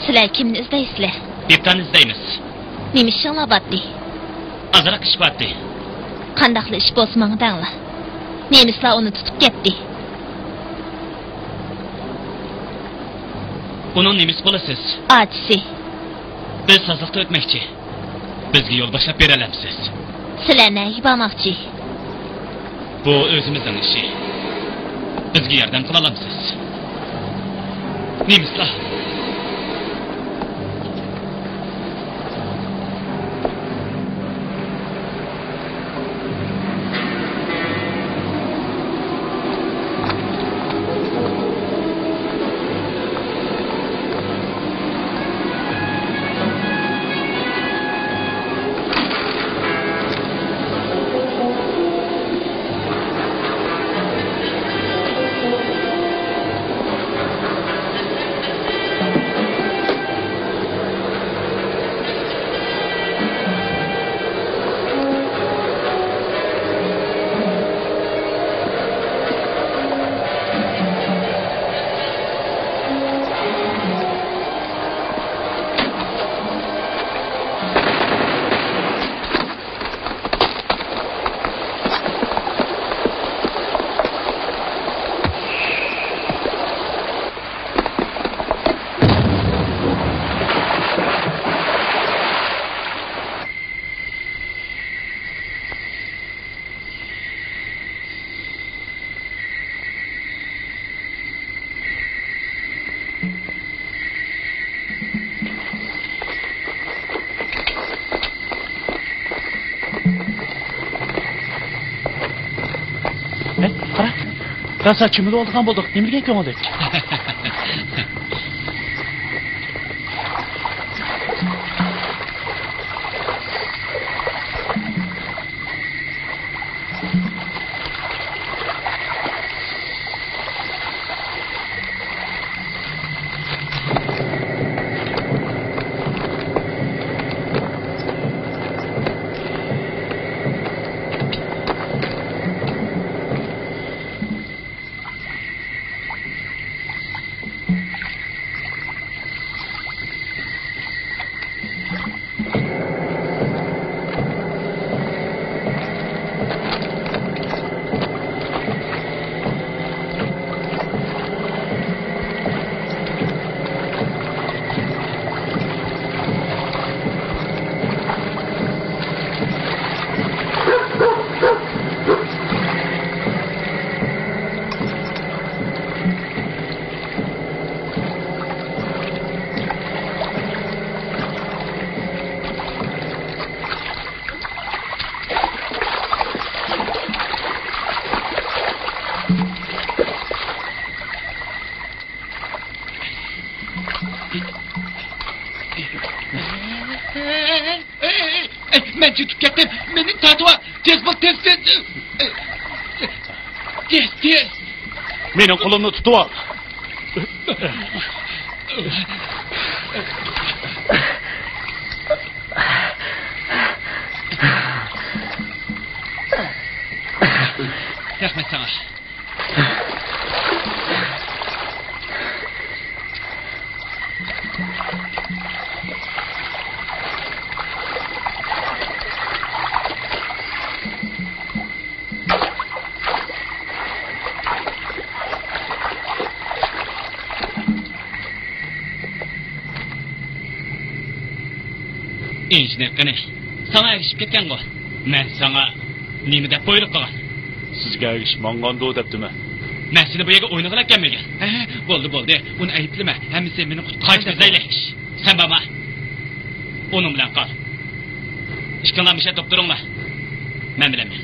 سىلەر كىمنى ئىزدەيسىلەر؟ دېپتاننى ئىزدەيمىز. نېمە ئىشىڭلار باتتى؟ ئازراق ئىش باتتى. قانداقلا ئىش بولسا ماڭا دەڭلار. نېمىسلار ئۇنى تۇتۇپ كەتتى. ئۇنىڭ نېمىسى بولىسىز؟ ئاچىسى. بىز سازلىقتا ئۆتمەكچى. بىزگە يول باشلاپ بېرەلەمسىز؟ سىلەر نەگە بارماقچى؟ بۇ ئۆزىمىزنىڭ ئىشى. بىزگە ياردەم قىلالامسىز؟ نېمىسلار؟ ھەي، قارا. راسا چۆمۈلۈپ ئالىدىغان بولدۇق. نېمە دېگەن كۆڭۈللۈك. تېز، تېز! مېنىڭ قولۇمنى تۇتۇۋال. رەھمەت ساڭا. ئىنژېنېر قېنى؟ ساڭا ئەگىشىپ كەتكەنغۇ؟ مەن ساڭا نېمە دەپ بۇيرۇق قىلغان؟ سىزگە ئەگىشىپ ماڭغاندۇ دەپتىمەن. مەن سېنى بۇ يەرگە ئوينىغىلى ئەكەلمىگەن. ھە، بولدى، بولدى. ئۇنى ئەيىبلىمە. ھەممىسى مېنىڭ قۇتقۇزۇش. سەن بارما. ئۇنىڭ بىلەن قال. ئىككىڭلار مۇشۇ يەردە تۇرۇپ تۇرۇڭلار. مەن بىلەن مېڭ.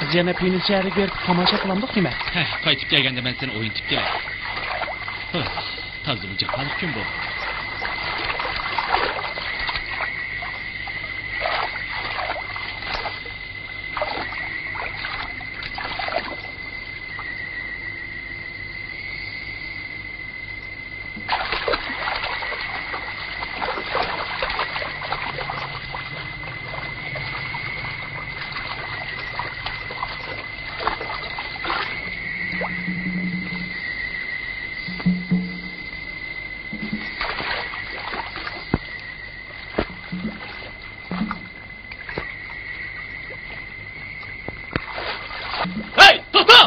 بىز يەنە پىنس شەھىرىگە بېرىپ تاماشا قىلامدۇق نېمە؟ ھە، قايتىپ كەلگەندە مەن سېنى ئوينىتىپ كېلەي. ھە، تازىمۇ جاپالىق كۈن بۇ. ھەي، توختا!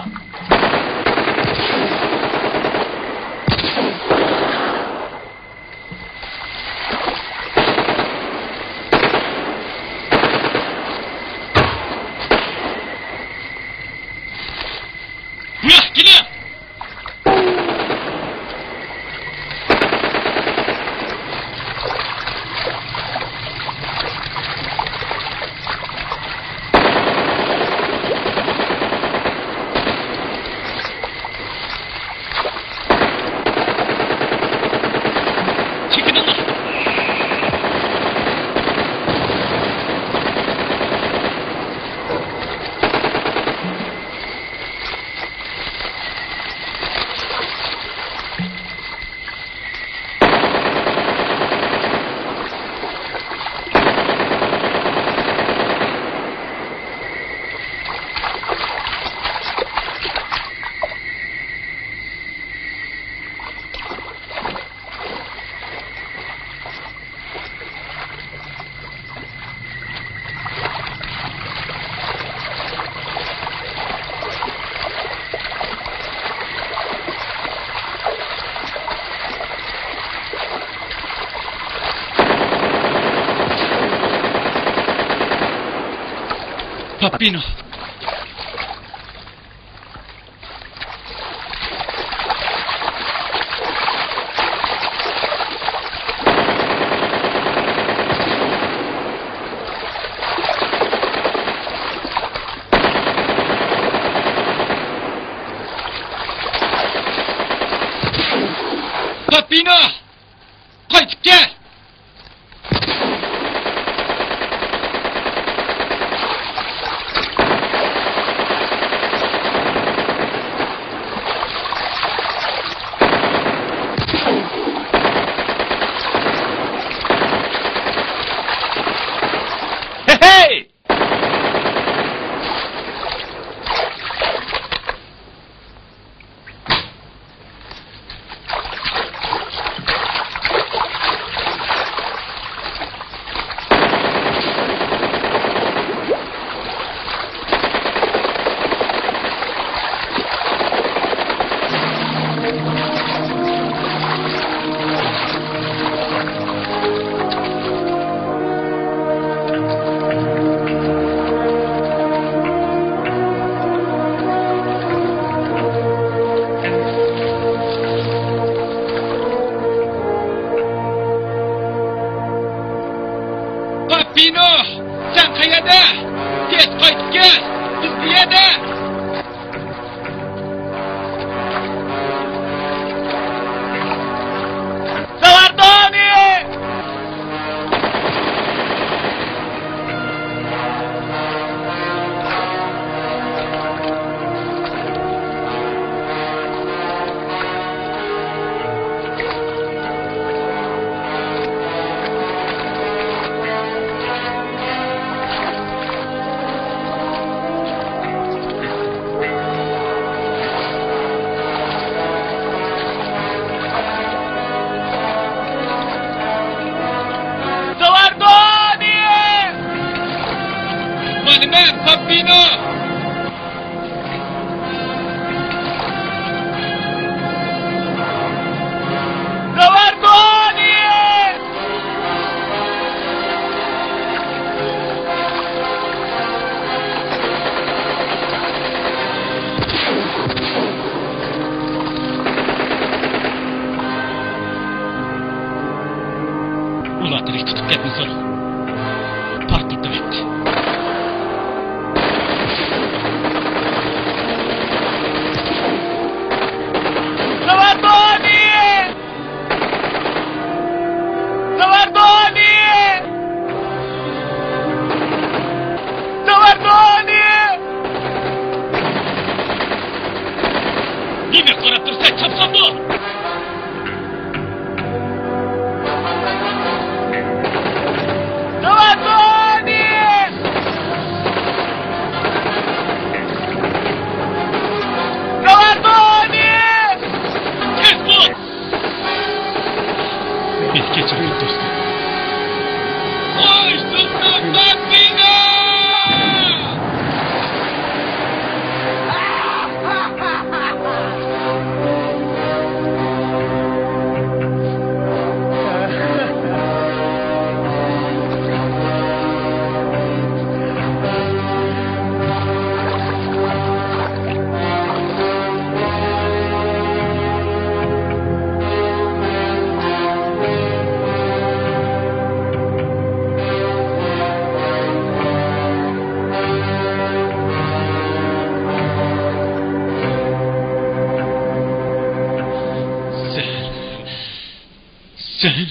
بۇياققا كېلىڭ! پاپىنو. پاپىنو! قايتىپ كەل! ھەي! پاپىنو، سەن قەيەردە؟ تېز قايتىپ كەل! بىز بۇ يەردە! ساۋاردونى! Galatoni! Galatoni! Tez bol! Meni kechirgin, do'stim. Qo'y, Sulton Bambino! سەن، سەن،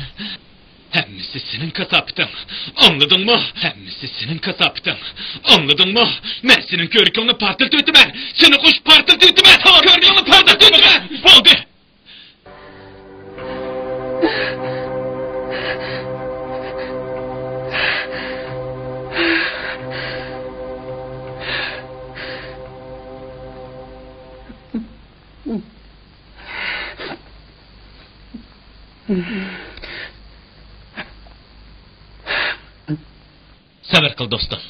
ھەممىسى سېنىڭ كاساپىتىڭ. ئاڭلىدىڭمۇ؟ ھەممىسى سېنىڭ كاساپىتىڭ. ئاڭلىدىڭمۇ؟ مەن سېنىڭ كۆركۈڭنى پارتلىتىۋېتىمەن. سېنى قوشۇپ پارتلىتىۋېتىمەن. كۆركۈڭنى پارتلىتىۋېتىمەن. بولدى. سەۋر قىل، دوستۇم.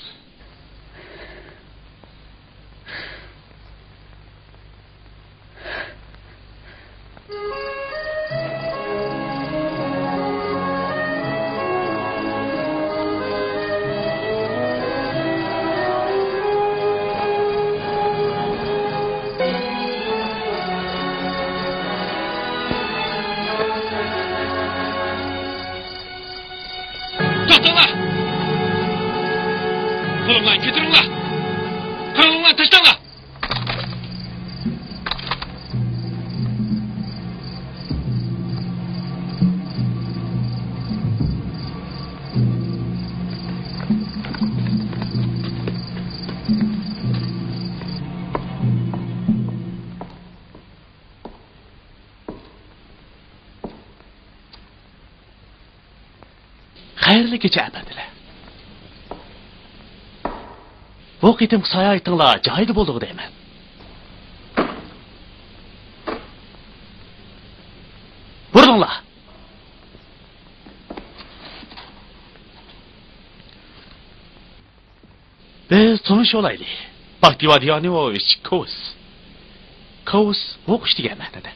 توختاڭلار! قولۇڭلارنى كۆتۈرۈڭلار! قورالىڭلارنى تاشلاڭلار! خەيرلىك كېچە، ئەپەندىلەر. بۇ قېتىمقى ساياھىتىڭلار جايىدا بولدىغۇ دەيمەن. بۇرۇلۇڭلار. بىز تونۇشۇۋالايلى. باكتىۋار دىيانىۋوۋىچ كوۋس. كوۋس ھوقۇش دېگەن مەنىدە.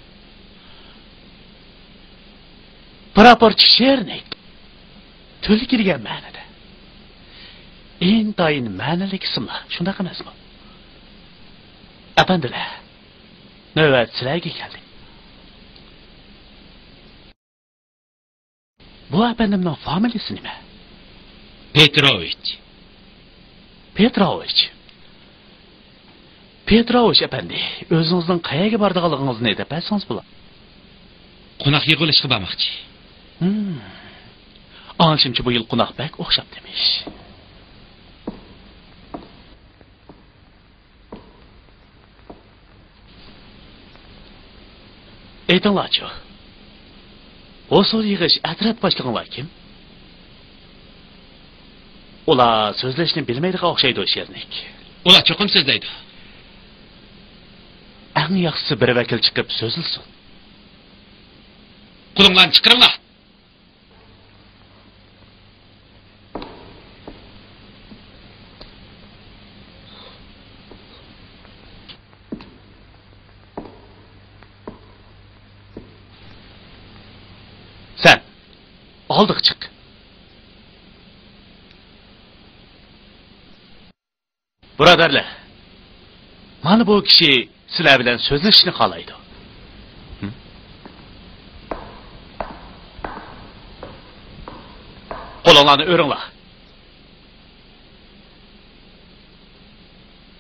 پراپورچىك شېرنىك تۈلكە دېگەن مەنىدە. ئىنتايىن مەنىلىك ئىسىملار، شۇنداق ئەمەسمۇ؟ ئەپەندىلەر، نۆۋەت سىلەرگە كەلدى. بۇ ئەپەندىمنىڭ فامىلىسى نېمە؟ پېتروۋىچ. پېتروۋىچ. پېتروۋىچ ئەپەندى، ئۆزىڭىزنىڭ قەيەرگە بارىدىغانلىقىڭىزنى دەپ بەرسىڭىز بولار. قوناق يىغىۋېلىشقا بارماقچى. ھىم. ئاڭلىشىمچە، بۇ يىل قوناق بەك ئوخشاپتىمىش. ئېيتىڭلارچۇ، ھوسۇل يىغىش ئەترەت باشلىقىڭلار كىم؟ ئۇلار سۆزلەشنى بىلمەيدىغان ئوخشايدۇ، شېرنىك. ئۇلار چوقۇم سۆزلەيدۇ. ئەڭ ياخشىسى بىر ۋەكىل چىقىپ سۆزلىسۇن. قولۇڭلارنى چىقىرىڭلار. سەن ئالدىغا چىق. بۇرادەرلەر، مانا بۇ كىشى سىلەر بىلەن سۆزلىشىشنى خالايدۇ. ھىم؟ قولۇڭلارنى ئۆرۈڭلار.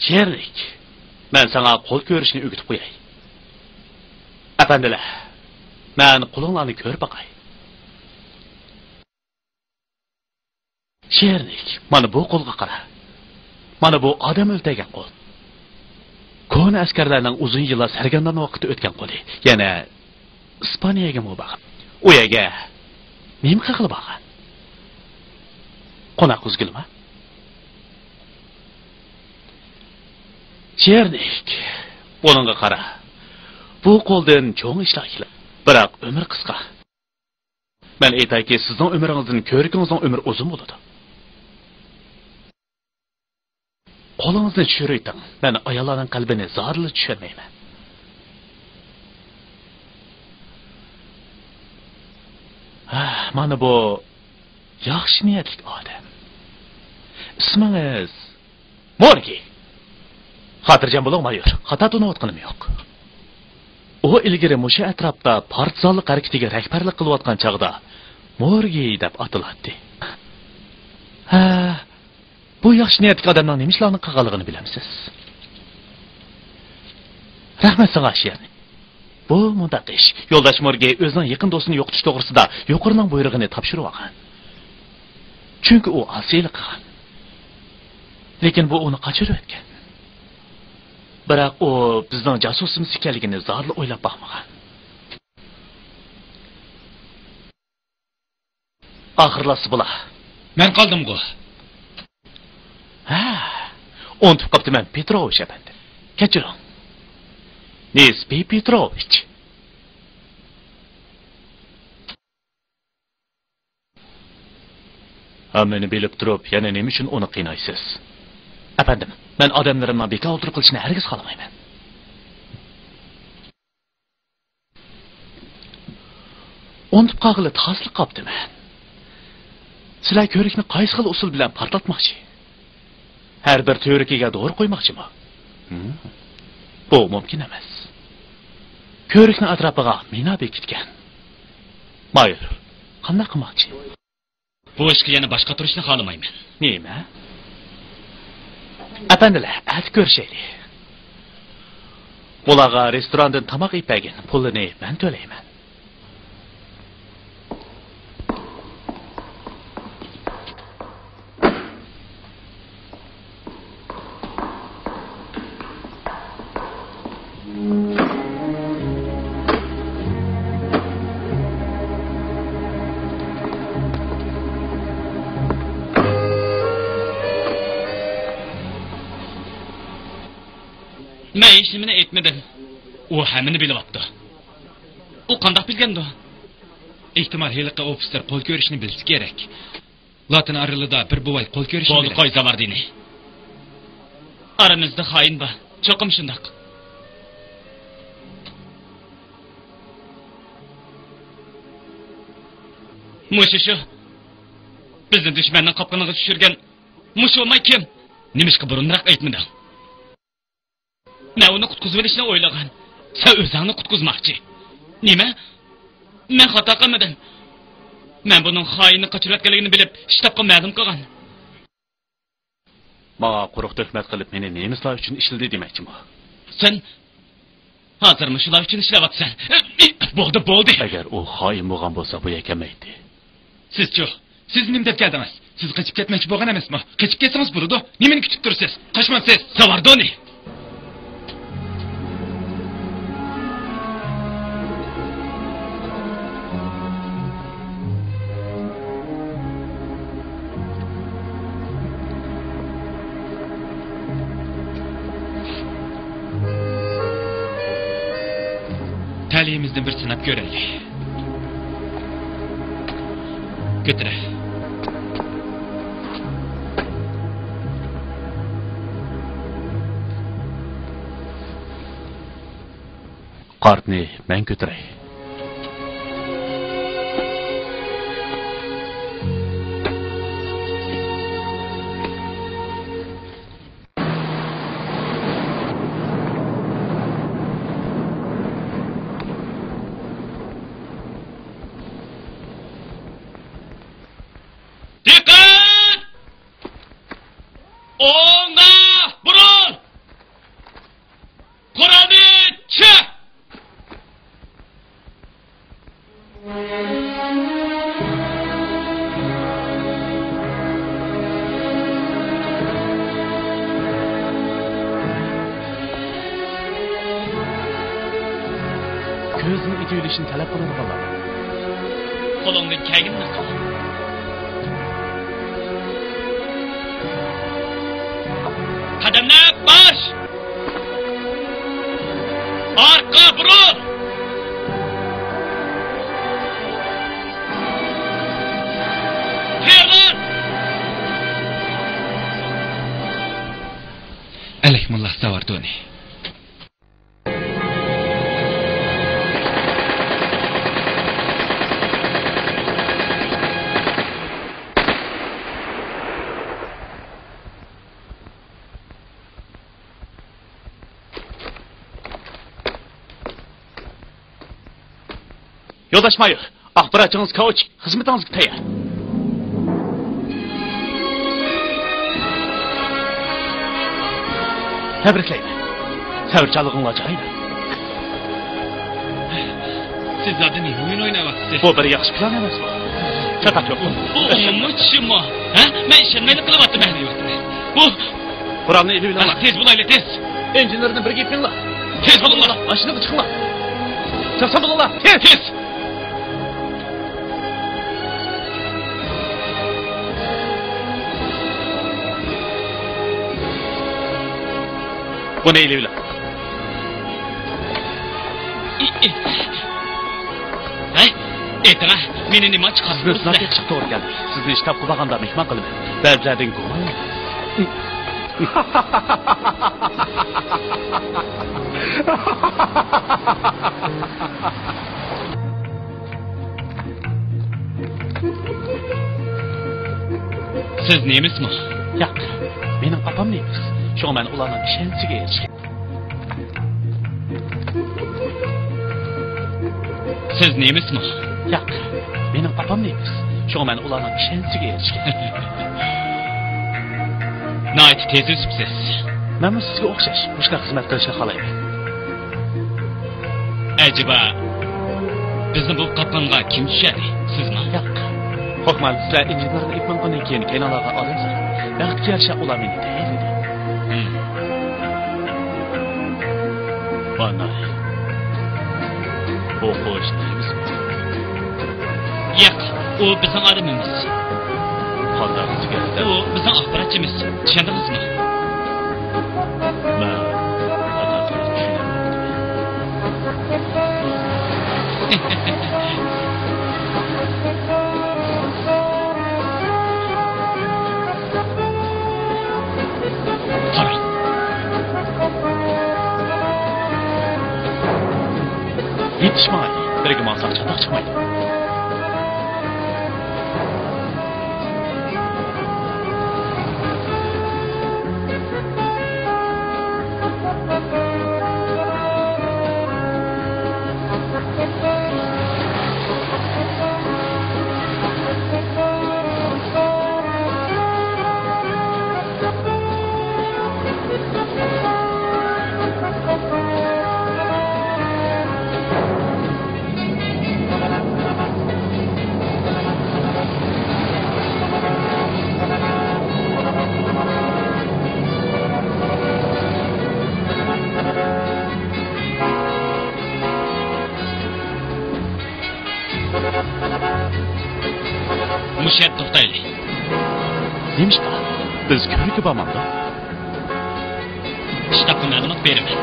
شېرنىك، مەن ساڭا قول كۆرۈشنى ئۆگىتىپ قوياي. ئەپەندىلەر، مەن قولۇڭلارنى كۆرۈپ باقاي. شېرنىك، مانا بۇ قولغا قارا. مانا بۇ ئادەم ئۆلتۈرگەن قول. كونا ئەسكەرلەرنىڭ ئۇزۇن يىللار سەرگەردان ۋاقتىدا ئۆتكەن قولى. يەنە ئىسپانىيەگىمۇ بارغان. ئۇ يەرگە نېمە قىلغىلى بارغان؟ قوناق ئۈزگىلىما؟ چېرنىك، ئۇنىڭغا قارا. بۇ قولدىن چوڭ ئىشلار كېلىدۇ. بىراق ئۆمۈر قىسقا. مەن ئېيتايكى، سىزنىڭ ئۆمرىڭىزدىن كۆرۈكىڭىزنىڭ ئۆمرى ئۇزۇن بولىدۇ. قولىڭىزنى چۈشۈرۈۋېتىڭ. مەن ئاياللارنىڭ قەلبىنى زادىلا چۈشەنمەيمەن. ھە، مانا بۇ ياخشى نىيەتلىك ئادەم. ئىسمىڭىز؟ مورگى. خاتىرجەم بولۇڭ، مايور. خاتا تونۇۋاتقىنىم يوق. ئۇ ئىلگىرى مۇشۇ ئەتراپتا پارتىزانلىق ھەرىكىتىگە رەھبەرلىك قىلىۋاتقان چاغدا مورگى دەپ ئاتىلاتتى. ھە، بۇ ياخشى نىيەتلىك ئادەمنىڭ نېمە ئىشلارنى قىلغانلىقىنى بىلەمسىز؟ رەھمەت ساڭا، شېرنى. بۇ مۇنداق ئىش. يولداش مورگى ئۆزىنىڭ يېقىن دوستىنى يوقىتىش توغرىسىدا يۇقىرىنىڭ بۇيرۇقىنى تاپشۇرۇۋالغان. چۈنكى ئۇ ئاسىيلىق قىلغان. لېكىن بۇ ئۇنى قاچۇرۇۋەتكەن. بىراق ئۇ بىزنىڭ جاسۇسىمىز ئىكەنلىكىنى زادىلا ئويلاپ باقمىغان. ئاخىرلاشسا بولا. مەن قالدىمغۇ؟ ھە، ئۇنتۇپ قاپتىمەن، پېتروۋىچ ئەپەندى. كەچۈرۈڭ. نىسپى پېتروۋىچ. ھەممىنى بىلىپ تۇرۇپ، يەنە نېمە ئۈچۈن ئۇنى قىينايسىز؟ ئەپەندىم، مەن ئادەملىرىمنىڭ بىكار ئولتۇرۇپ قېلىشىنى ھەرگىز خالىمايمەن. ئۇنتۇپ قالغىلى تاسلا قاپتىمەن. سىلەر كۆۋرۈكنى قايسى خىل ئۇسۇل بىلەن پارتلاتماقچى؟ ھەر بىر تۈۋرۈكىگە دورا قويماقچىمۇ؟ ھىم. بۇ مۇمكىن ئەمەس. كۆۋرۈكنىڭ ئەتراپىغا مىنا بېكىتكەن. مايور، قانداق قىلماقچى؟ بۇ ئىشقا يەنە باش قاتۇرۇشنى خالىمايمەن. نېمە؟ ئەپەندىلەر، ئەتە كۆرۈشەيلى. بۇلارغا رېستوراندىن تاماق ئېلىپ بەرگىن، پۇلىنى مەن تۆلەيمەن. مەن ھېچنېمىنى ئېيتمىدىم. ئۇ ھەممىنى بىلىۋاپتۇ. ئۇ قانداق بىلگەندۇ؟ ئېھتىمال، ھېلىقى ئوفىتسېر قول كۆرۈشنى بىلسە كېرەك. لاتىن ئارىلىدا بىر بوۋاي قول كۆرۈشنى بولدى، بىلەر. قوي، زاۋاردىنى. ئارىمىزدا خائىن بار. چوقۇم شۇنداق. مۇشۇ شۇ. بىزنى دۈشمەننىڭ قاپقىنىغا چۈشۈرگەن مۇشۇ بوۋاي كىم؟ نېمىشقا بۇرۇنراق ئېيتمىدىڭ؟ مەن ئۇنى قۇتقۇزۇۋېلىشنى ئويلىغان. سەن ئۆزۈڭنى قۇتقۇزماقچى. نېمە؟ مەن خاتا قىلمىدىم. مەن بۇنىڭ خائىننى قاچۇرۇۋەتكەنلىكىنى بىلىپ، شتابقا مەلۇم قىلغان. ماڭا قۇرۇق تۆھمەت قىلىپ، مېنى نېمىسلار ئۈچۈن ئىشلىدى دېمەكچىمۇ؟ سەن ھازىرمۇ شۇلار ئۈچۈن ئىشلەۋاتىسەن. بولدى، بولدى. ئەگەر ئۇ خائىن بولغان بولسا، بۇ يەرگە كەلمەيتتى. سىزچۇ؟ سىز نېمە دەپ كەلدىڭىز؟ سىز قېچىپ كەتمەكچى بولغان ئەمەسمۇ؟ قېچىپ كەتسىڭىز بولىدۇ. نېمىنى كۈتۈپ تۇرىسىز؟ قاچمامسىز؟ ساۋاردونى! تەلىيىمىزنى بىر سىناپ كۆرەيلى. كۆتۈرە. قارتنى مەن كۆتۈرەي. دىققەت! ئوڭغا بۇرۇل! قورالنى چىق! ئۆزىنى ئېتىۋېلىشنى تەلەپ قىلىدىغانلار. قولۇڭدىن كەلگىنىنى قىل. قەدەملەر باش! ئارقا بۇرۇل! تېغىز! ئەلەك موللا ساۋاردۇنى. يولداش مايور، ئاخباراتچىڭىز كاۋچىك خىزمىتىڭىزگە تەييار. تەبرىكلەيمەن. سەۋرچانلىقىڭلار جايىدا. سىز زادى نېمە ئويۇن ئويناۋاتىسىز؟ بۇ بىر ياخشى پىلان ئەمەس بۇ. چاتاق يوق. بۇ ئومۇمچىمۇ؟ ھە؟ مەن ئىشەنمەيلا قىلىۋاتىمەن. بۇ قورالنى ئېلىۋېلىڭلار. تېز بولايلى، تېز. ئىنژېنېرنى بىرگە ئېلىپ مېڭىڭلار. تېز بولۇڭلار. ماشىنىغا چىقىڭلار. چاپسان بولۇڭلار. تېز. تېز. بۇنى ئېلىۋېلىڭ. ھەي، ئېيتىڭە، مېنى نېمە چىقاردىڭىز؟ سىزنى سىناپ بېقىشقا توغرا كەلدى. سىزنى شتابقا بارغاندا مېھمان قىلىمەن. بەزىلەردىن گۇمان. سىز نېمىسمۇ؟ ياق، مېنىڭ ئاپام نېمىس. شۇڭا مەن ئۇلارنىڭ ئىشەنچىگە ئېرىشكەن. سىز نېمىسمۇ؟ ياق، مېنىڭ ئاپام نېمىس. شۇڭا مەن ئۇلارنىڭ ئىشەنچىگە ئېرىشكەن. ناھايىتى تېز ئۆسۈپسىز. مەنمۇ سىزگە ئوخشاش مۇشۇنداق خىزمەت قىلىشنى خالايمەن. ئەجەبا، بىزنى بۇ قاپقانغا كىم چۈشۈردى؟ سىزمۇ؟ ياق. ھوكمان، سىلەر ئىنژېنېرنى ئېلىپ ماڭغاندىن كېيىن كەينىڭلارغا ئالايسىلەر. بەختكە يارىشا ئۇلار مېنى تەيىنلىدى. ھىم. ئانا. بۇ قوش نېمىس؟ ياق، ئۇ بىزنىڭ ئادىمىمىز. قانداق دېگەندە؟ ئۇ بىزنىڭ ئاخباراتچىمىز. چۈشەندىڭىزمۇ؟ مەن ئادەملەرنى چۈشىنەلمەيمەن. قاراڭ. يېتىشمەي، بىرگە ماڭساق چاتاق چىقمايدۇ. مۇشۇ يەردە توختايلى. نېمىشقا؟ بىز كۆۋرۈككە بارمامدۇق؟ شتابقا مەلۇمات بېرىمەن.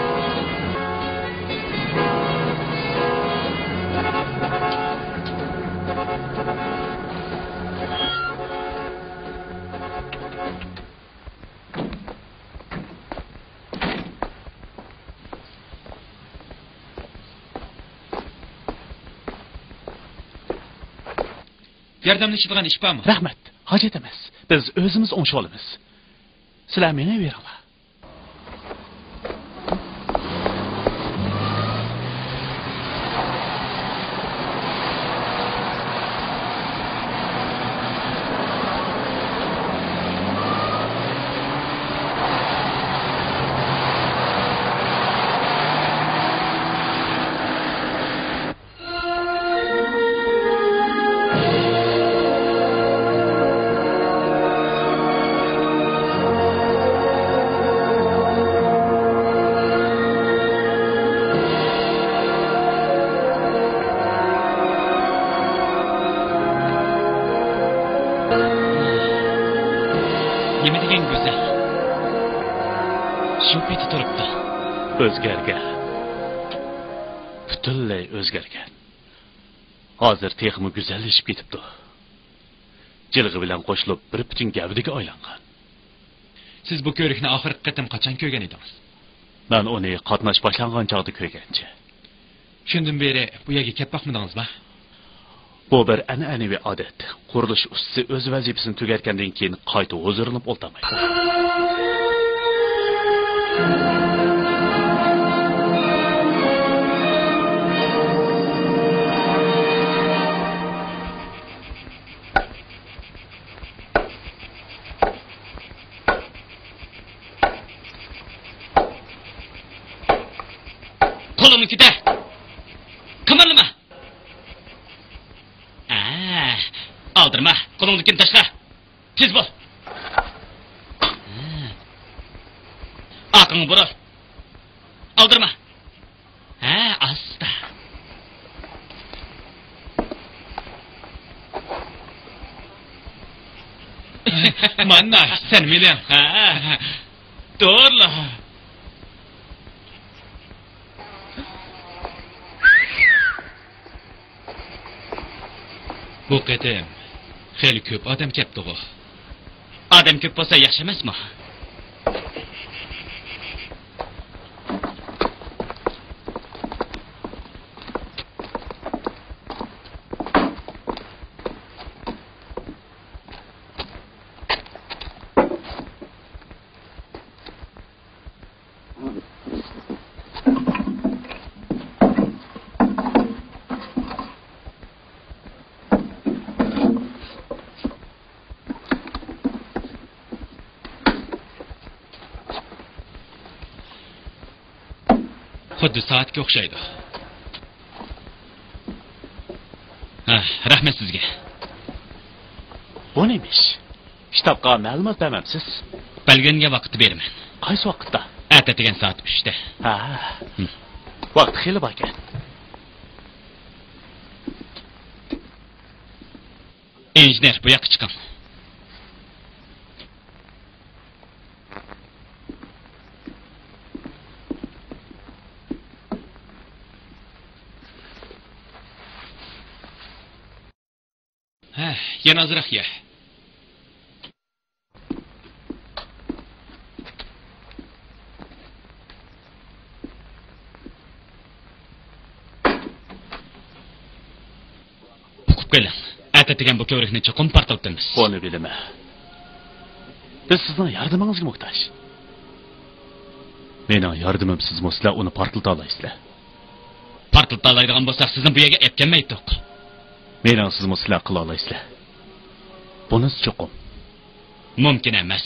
ياردەملىشىدىغان ئىش بارمۇ؟ رەھمەت، ھاجەت ئەمەس. بىز ئۆزىمىز ئوڭشىۋالىمىز. سىلەر مېڭىۋېرىڭلار. ئۆزگەرگەن. پۈتۈنلەي ئۆزگەرگەن. ھازىر تېخىمۇ گۈزەللىشىپ كېتىپتۇ. جىلغا بىلەن قوشۇلۇپ بىر پۈتۈن گەۋدىگە ئايلانغان. سىز بۇ كۆۋرۈكنى ئاخىرقى قېتىم قاچان كۆرگەن ئىدىڭىز؟ مەن ئۇنى قاتناش باشلانغان چاغدا كۆرگەنچە. شۇندىن بېرى بۇ يەرگە كەپ باقمىدىڭىزما؟ بۇ بىر ئەنئەنىۋى ئادەت. قۇرۇلۇش ئۇستىسى ئۆز ۋەزىپىسىنى تۈگەتكەندىن كېيىن قايتا ھۇزۇرلىنىپ ئولتۇرمايدۇ. قولۇڭنى كۆتەر! قىمىرلىما! ئە، ئالدىرىما، قولۇڭدىكىنى تاشلا. تېز بول. ئارقاڭنى بۇرۇل. ئالدىرىما. ھە، ئاستا. مانا، سەن مېنىڭ. ھە، دورلا. بۇ قېتىم خېلى كۆپ ئادەم كەپتىغۇ؟ ئادەم كۆپ بولسا ياخشى ئەمەسمۇ؟ خۇددى سائەتكە ئوخشايدۇ. ھە، رەھمەت سىزگە. بۇ نېمە ئىش؟ كىتابقا مەلۇمات بەرمەمسىز؟ بەلگىلەنگەن ۋاقىتتا بېرىمەن. قايسى ۋاقىتتا؟ ئەتە دېگەن سائەت ئۈچتە. ھە. ھىم. ۋاقىت خېلى باركەن. ئىنژېنېر، بۇ ياققا چىقىڭ. ھە، يەنە ئازراق يە. ئۇقۇپ قېلىڭ، ئەتە دېگەن بۇ كۆۋرۈكنى چوقۇم پارتلىتىمىز. بۇنى بىلىمەن. بىز سىزنىڭ ياردىمىڭىزگە موھتاج. مېنىڭ ياردىمىمسىزمۇ سىلەر ئۇنى پارتلىتالايسىلەر. پارتلىتالايدىغان بولساق، سىزنى بۇ يەرگە ئەپ كەلمەيتتۇق. مېنىڭسىزمۇ سىلەر قىلالايسىلەر. بۇنىسى چوقۇم. مۇمكىن ئەمەس.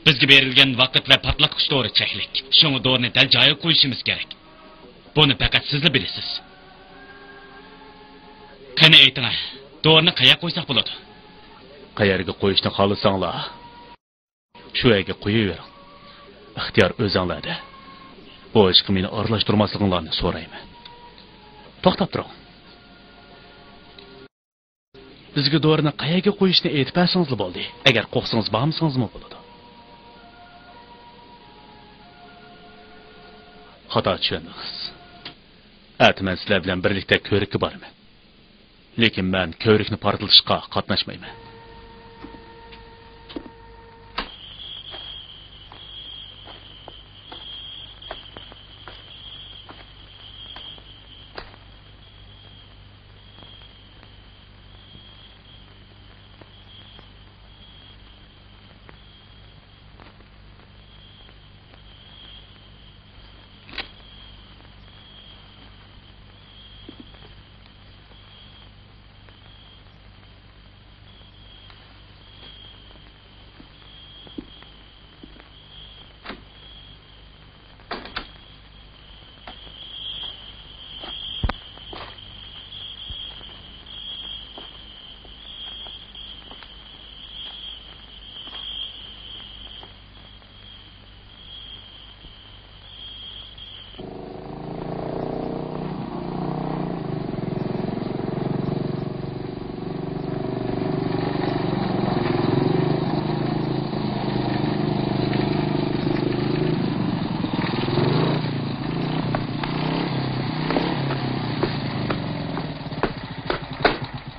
بىزگە بېرىلگەن ۋاقىت ۋە پارتلاتقۇچ دورا چەكلىك. شۇڭا دورىنى دەل جايىغا قويۇشىمىز كېرەك. بۇنى پەقەت سىزلا بىلىسىز. قېنى ئېيتىڭە، دورىنى قەيەرگە قويساق بولىدۇ؟ قەيەرگە قويۇشنى خالىساڭلار، شۇ يەرگە قويۇۋېرىڭ. ئىختىيار ئۆزۈڭلەردە. بۇ ئىشقا مېنى ئارىلاشتۇرماسلىقىڭلارنى سورايمەن. توختاپ تۇرۇڭ. بىزگە دورىنى قەيەرگە قويۇشنى ئېيتىپ بەرسىڭىزلا بولدى. ئەگەر قورقسىڭىز بارمىسىڭىزمۇ بولىدۇ. خاتا چۈشەندىڭىز. ئەتە مەن سىلەر بىلەن بىرلىكتە كۆۋرۈككە بارىمەن. لېكىن مەن كۆۋرۈكنى پارتلىتىشقا قاتناشمايمەن.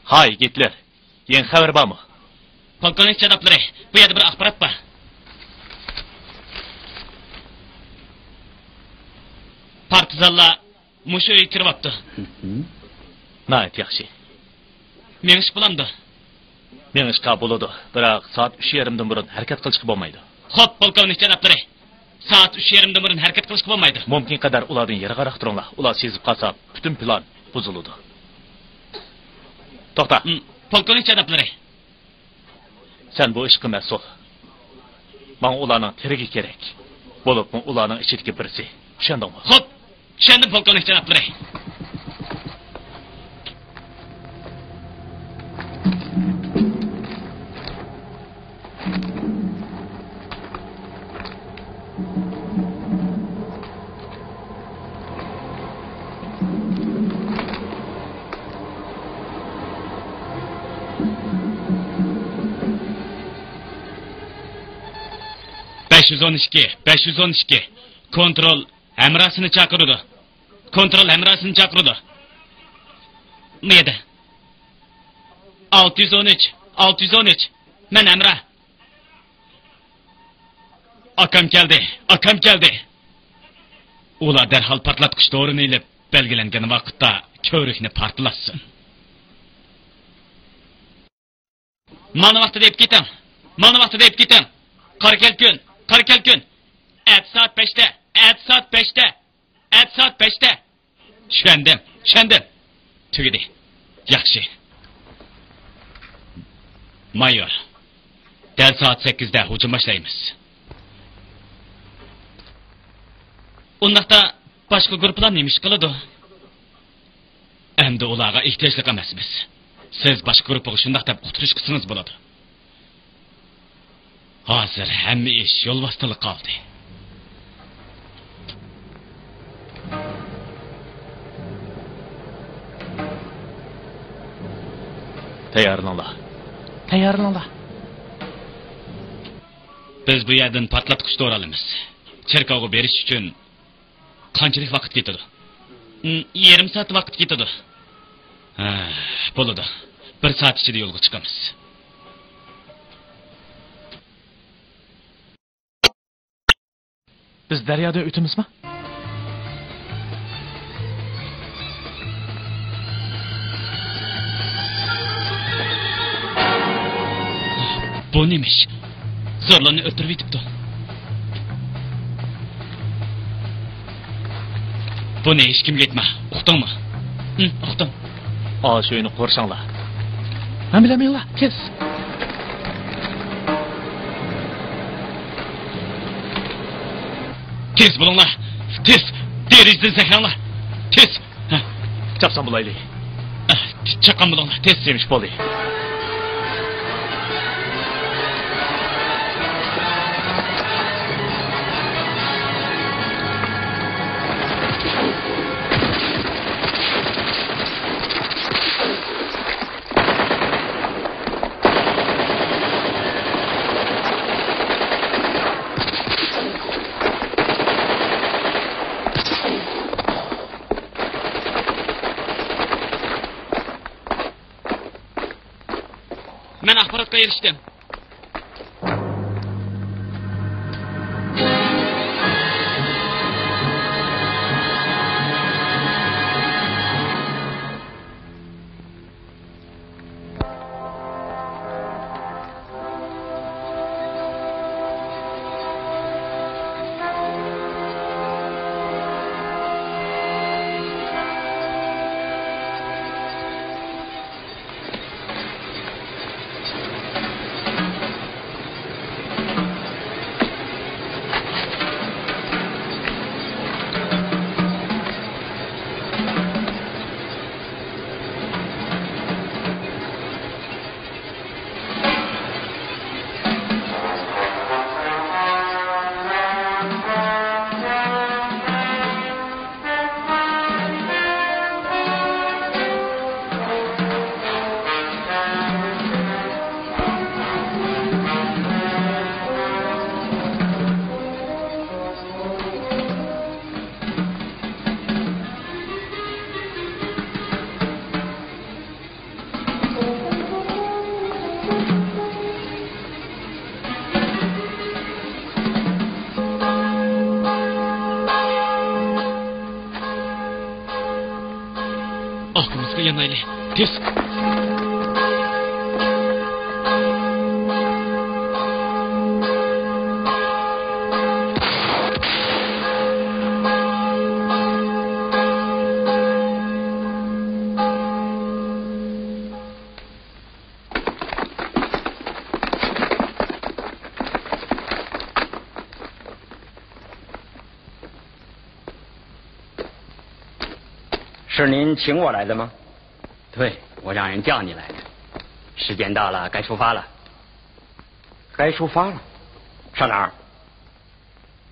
ھاي، گىتلېر. يېڭى خەۋەر بارمۇ؟ پولكوۋنىك جانابلىرى، بۇ يەردە بىر ئاخبارات بار. پارتىزانلار مۇشۇ ئۆيگە كىرىۋاپتۇ. ناھايىتى ياخشى. مېڭىشقا بولامدۇ؟ مېڭىشقا بولىدۇ، بىراق سائەت ئۈچ يېرىمدىن بۇرۇن ھەرىكەت قىلىشقا بولمايدۇ. خوپ، پولكوۋنىك جانابلىرى، سائەت ئۈچ يېرىمدىن بۇرۇن ھەرىكەت قىلىشقا بولمايدۇ. مۇمكىن قەدەر ئۇلاردىن يىراقراق تۇرۇڭلار، ئۇلار سېزىپ قالسا، پۈتۈن پىلان بۇزۇلىدۇ. توختا. ھىم، پولكوۋنىك جانابلىرى. سەن بۇ ئىشقا مەسئۇل. ماڭا ئۇلارنىڭ تېرىكى كېرەك. بولۇپمۇ ئۇلارنىڭ ئىچىدىكى بىرسى. چۈشەندىڭمۇ؟ خوپ، چۈشەندىم، پولكوۋنىك جانابلىرى. بەش يۈز ئون ئىككى، بەش يۈز ئون ئىككى. كونترول ھەمراھسىنى چاقىرىدۇ. كونترول ھەمراھسىنى چاقىرىدۇ. مۇ يەردە. ئالتە يۈز ئون ئۈچ، ئالتە يۈز ئون ئۈچ. مەن ھەمراھ. ئاكام كەلدى، ئاكام كەلدى. ئۇلار دەرھال پارتلاتقۇچ دورىنى ئېلىپ، بەلگىلەنگەن ۋاقىتتا كۆۋرۈكنى پارتلاتسۇن. مانا ۋاقتىدا ئېلىپ كېتىڭ. مانا ۋاقتىدا ئېلىپ كېتىڭ. قارا كەلكۈن، قارا كەلكۈن. ئەتە سائەت بەشتە، ئەتە سائەت بەشتە، ئەتە سائەت بەشتە. چۈشەندىم، چۈشەندىم. تۈگىدى. ياخشى. مايور، دەل سائەت سەككىزدە ھۇجۇم باشلايمىز. ئۇنداقتا باشقا گۇرۇپپىلار نېمە ئىش قىلىدۇ؟ ئەمدى ئۇلارغا ئېھتىياجلىق ئەمەسمىز. سىز باشقا گۇرۇپپىغا شۇنداق دەپ ئۇقتۇرۇش قىلسىڭىز بولىدۇ. ھازىر ھەممە ئىش يول ۋاسىتىلىق قالدى. تەييارلىنىڭلار. تەييارلىنىڭلار. بىز بۇ يەردىن پارتلاتقۇچ دورا ئالىمىز. چېركاۋغا بېرىش ئۈچۈن قانچىلىك ۋاقىت كېتىدۇ؟ م، يېرىم سائەت ۋاقىت كېتىدۇ. ھە، بولىدۇ. بىر سائەت ئىچىدە يولغا چىقىمىز. بىز دەريادىن ئۆتىمىزما؟ بۇ نېمە ئىش؟ زورلارنى ئۆلتۈرۈۋېتىپتۇ. بۇنى ھېچكىمگە ئېيتما، ئۇقتۇڭمۇ؟ ھىم، ئۇقتۇم. ئاشۇ ئۆينى قورشاڭلار. مەن بىلەن مېڭىڭلار، تېز. تېز بولۇڭلار، تېز. دېرىزىدىن سەكرەڭلار، تېز. ھە. چاپسان بولايلى. ئە، چاپقان بولۇڭلار، تېز. نېمە ئىش بولدى؟ مەن ئاخباراتقا ئېرىشتىم. يانايلى. تېز. 是您请我来的吗？对，我让人叫你来的。时间到了，该出发了。该出发了？上哪儿？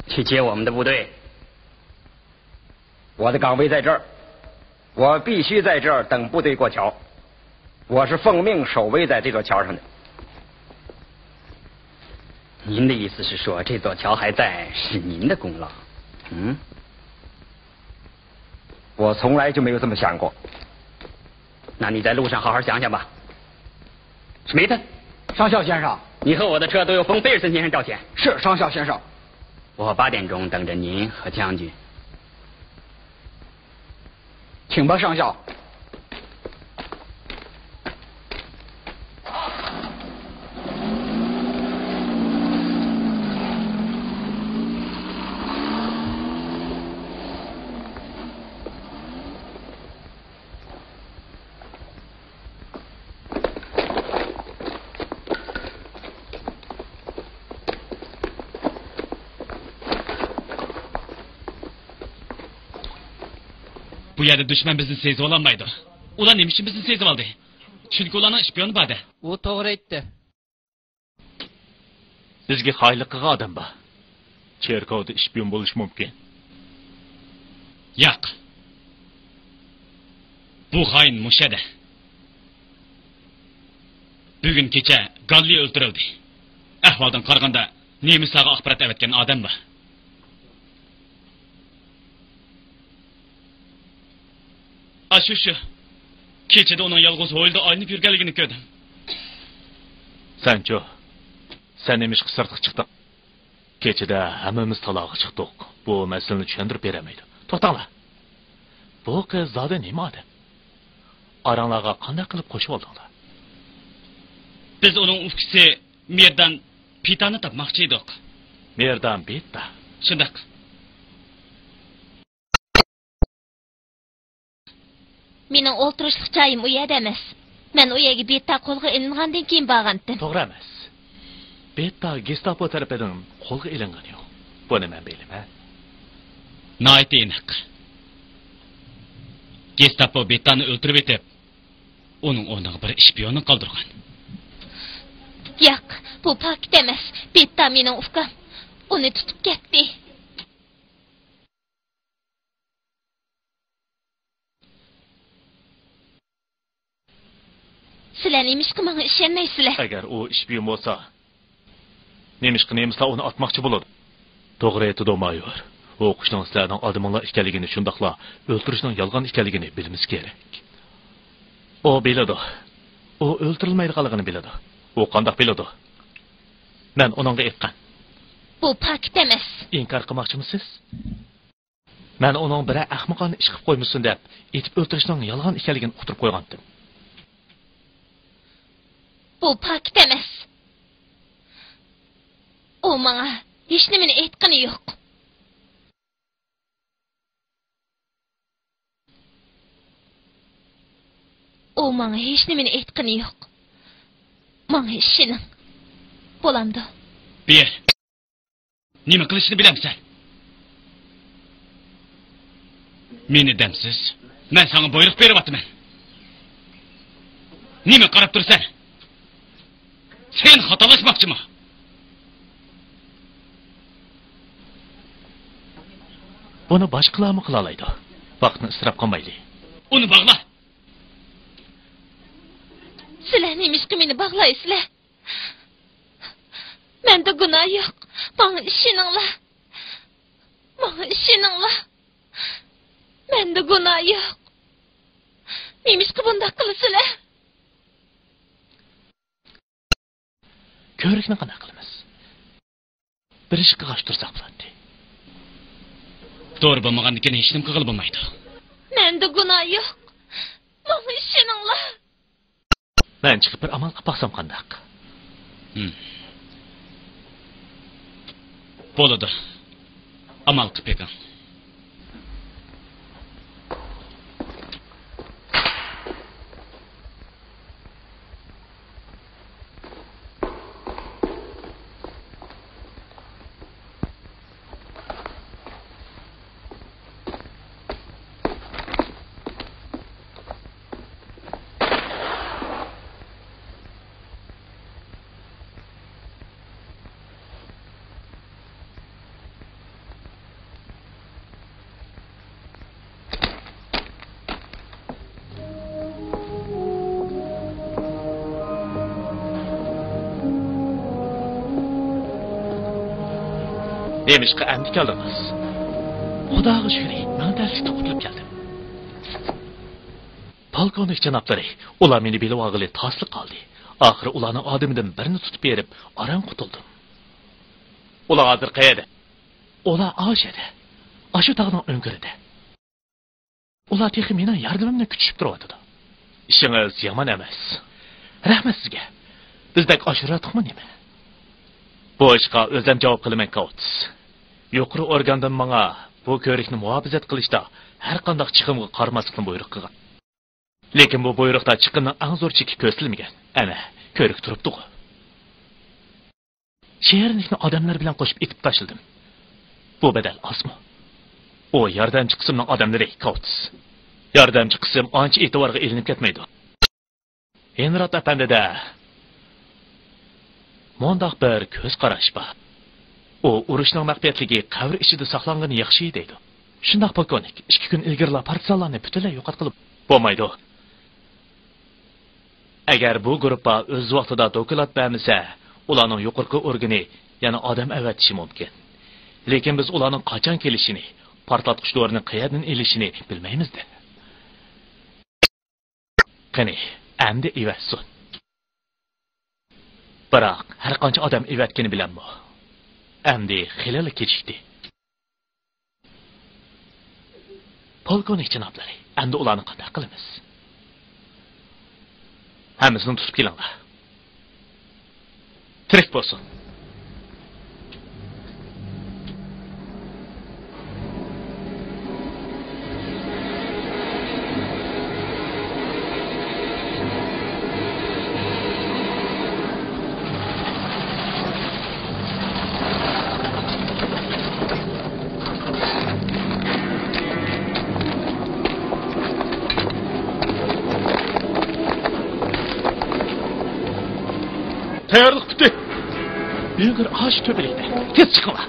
去接我们的部队。我的岗位在这儿，我必须在这儿等部队过桥。我是奉命守卫在这座桥上的。您的意思是说，这座桥还在，是您的功劳？嗯？ 我从来就没有这么想过。那你在路上好好想想吧。史密特，上校先生。你和我的车都有封贝尔森先生照先。是，上校先生。我八点钟等着您和将军。请吧，上校。 بۇ يەردە دۈشمەن بىزنى سېزىۋالالمايدۇ. ئۇلار نېمە ئۈچۈن بىزنى سېزىۋالدى؟ چۈنكى ئۇلارنىڭ شپىيونى بار-دە. ئۇ توغرا ئېيتتى. بىزگە خائىنلىق قىلغان ئادەم بار. چېركاۋدا شپىيون بولۇشى مۇمكىن. ياق. بۇ خائىن مۇشۇ يەردە. بۈگۈن كېچە گاللى ئۆلتۈرۈلدى. ئەھۋالدىن قارىغاندا، نېمىسلارغا ئاخبارات ئەۋەتكەن ئادەم بار. ئاشۇ، شۇ. كېچىدە ئۇنىڭ يالغۇز ھويلىدا ئايلىنىپ يۈرگەنلىكىنى كۆردۈم. سەنچۇ؟ سەن نېمىشقا سىرتقا چىقتىڭ؟ كېچىدە ھەممىمىز تالاغا چىقتۇق. بۇ مەسىلىنى چۈشەندۈرۈپ بېرەلمەيدۇ. توختاڭلار. بۇ قىز زادى نېمە ئادەم؟ ئاراڭلارغا قانداق قىلىپ قوشۇۋالدىڭلار؟ بىز ئۇنىڭ ئۇكىسى مېردان پىتانى تاپماقچى ئىدۇق. مېردان پىتا؟ شۇنداق. مېنىڭ ئولتۇرۇشلۇق جايىم ئۇ يەردە ئەمەس. مەن ئۇ يەرگە بىتا قولغا ئېلىنغاندىن كېيىن بارغانتىم. توغرا ئەمەس. بىتا گېستاپو تەرىپىدىن قولغا ئېلىنغىنى يوق. بۇنى مەن بىلىمەن. ناھايىتى ئېنىق. گېستاپو بىتانى ئۆلتۈرۈۋېتىپ، ئۇنىڭ ئورنىغا بىر ئىشپىيوننى قالدۇرغان. ياق، بۇ پاكىت ئەمەس. بىتا مېنىڭ ئۇكام. ئۇنى تۇتۇپ كەتتى. سىلەر نېمىشقا ماڭا ئىشەنمەيسىلەر؟ ئەگەر ئۇ ئىشپىيون بولسا، نېمىشقا نېمىسلار ئۇنى ئاتماقچى بولىدۇ؟ توغرا ئېيتىدۇ، مايور. ئۇ ئوقۇشنىڭ سىلەرنىڭ ئادىمىڭلار ئىكەنلىكىنى، شۇنداقلا ئۆلتۈرۈشنىڭ يالغان ئىكەنلىكىنى بىلمىسى كېرەك. ئۇ بىلىدۇ. ئۇ ئۆلتۈرۈلمەيدىغانلىقىنى بىلىدۇ. ئۇ قانداق بىلىدۇ؟ مەن ئۇنىڭغا ئېيتقان. بۇ پاكىت ئەمەس. ئىنكار قىلماقچىمۇسىز؟ مەن ئۇنىڭ بىرەر ئەخمىقانە ئىش قىلىپ قويمىسۇن دەپ، ئېتىپ ئۆلتۈرۈشنىڭ يالغان ئىكەنلىكىنى ئۇقتۇرۇپ قويغانتىم. بۇ پاكىت ئەمەس. ئۇ ماڭا ھېچنېمىنى ئېيتقىنى يوق. ئۇ ماڭا ھېچنېمىنى ئېيتقىنى يوق. ماڭا ئىشىنىڭ. بولامدۇ؟ بىيەر. نېمە قىلىشنى بىلەمسەن؟ مېنى دەمسىز. مەن ساڭا بۇيرۇق بېرىۋاتىمەن. نېمە قاراپ تۇرىسەن؟ سەن خاتالاشماقچىما؟ بۇنى باشقىلارمۇ قىلالايدۇ. ۋاقىتنى ئىسراپ قىلمايلى. ئۇنى باغلا. سىلەر نېمىشقا مېنى باغلايسىلەر؟ مەندە گۇناھ يوق. ماڭا ئىشىنىڭلار. ماڭا ئىشىنىڭلار. مەندە گۇناھ يوق. نېمىشقا بۇنداق قىلىسىلەر؟ كۆۋرۈكنى قانداق قىلىمىز؟ بىر ئىش قىلغاچ تۇرساق بولاتتى. دورا بولمىغاندىكىن ھېچنېمە قىلغىلى بولمايدۇ. مەندە گۇناھ يوق. ماڭا مەن چىقىپ بىر ئامال قىلىپ باقسام قانداق؟ ھىم. بولىدۇ. ئامال قىلىپ بېقىڭ. نېمىشقا ئەمدى كەلدىڭىز؟ خۇداغا شۈكرى، مەن تەسلىكتە قۇتۇلۇپ كەلدىم. پولكوۋنىك جانابلىرى، ئۇلار مېنى بېلىۋالغىلى تاسلا قالدى. ئاخىرى ئۇلارنىڭ ئادىمىدىن بىرىنى تۇتۇپ بېرىپ، ئاران قۇتۇلدۇم. ئۇلار ھازىر قەيەردە؟ ئۇلار ئاشۇ يەردە. ئاشۇ تاغنىڭ ئۆڭكۈرىدە. ئۇلار تېخى مېنىڭ ياردىمىمنى كۈتۈشۈپ تۇرۇۋاتىدۇ. ئىشىڭىز يامان ئەمەس. رەھمەت سىزگە. بىز بەك ئاشۇرۇۋاتتۇقمۇ نېمە؟ بۇ ئىشقا ئۆزۈم جاۋاب قىلىمەن، كاۋتىس. يۇقىرى ئورگاندىن ماڭا بۇ كۆۋرۈكنى مۇھاپىزەت قىلىشتا ھەر قانداق چىقىمغا قارىماسلىقنى بۇيرۇق قىلغان. لېكىن بۇ بۇيرۇقتا چىقىمنىڭ ئەڭ زور چېكى كۆرسىتىلمىگەن. ئەنە، كۆۋرۈك تۇرۇپتۇغۇ. شېرىنلىكنى ئادەملەر بىلەن قوشۇپ ئېتىپ تاشلىدىم. بۇ بەدەل ئازمۇ؟ ئۇ ياردەمچى قىسىمنىڭ ئادەملىرى، كاۋتىس. ياردەمچى قىسىم ئانچە ئېتىبارغا ئېلىنىپ كەتمەيدۇ. ھېنرات ئەپەندىدە مۇنداق بىر كۆز قاراش بار. ئۇ ئۇرۇشنىڭ مەخپىيەتلىكى قەۋر ئىچىدە ساقلانغىنى ياخشى دەيدۇ. شۇنداق، پولكوۋنىك، ئىككى كۈن ئىلگىرىلا پارتىزانلارنى پۈتۈنلەي يوقاتقىلى بولمايدۇ. ئەگەر بۇ گۇرۇپپا ئۆز ۋاقتىدا دوكلات بەرمىسە، ئۇلارنىڭ يۇقىرىقى ئورگىنى يەنە ئادەم ئەۋەتىشى مۇمكىن. لېكىن بىز ئۇلارنىڭ قاچان كېلىشىنى، پارتلاتقۇچ دورىنى قەيەردىن ئېلىشىنى بىلمەيمىز-دە. قېنى، ئەمدى ئېۋەتسۇن. بىراق، ھەر قانچە ئادەم ئېۋەتكىنى بىلەنمۇ، ئەمدى خېلىلا كېچىكتى. پولكوۋنىك جانابلىرى، ئەمدى ئۇلارنى قانداق قىلىمىز؟ ھەممىسىنى تۇتۇپ كېلىڭلار. تىرىك بولسۇن. تەييارلىق پۈتتى. ئۆڭكۈر ئاشۇ تۆپىلىكتە. تېز چىقىڭلار.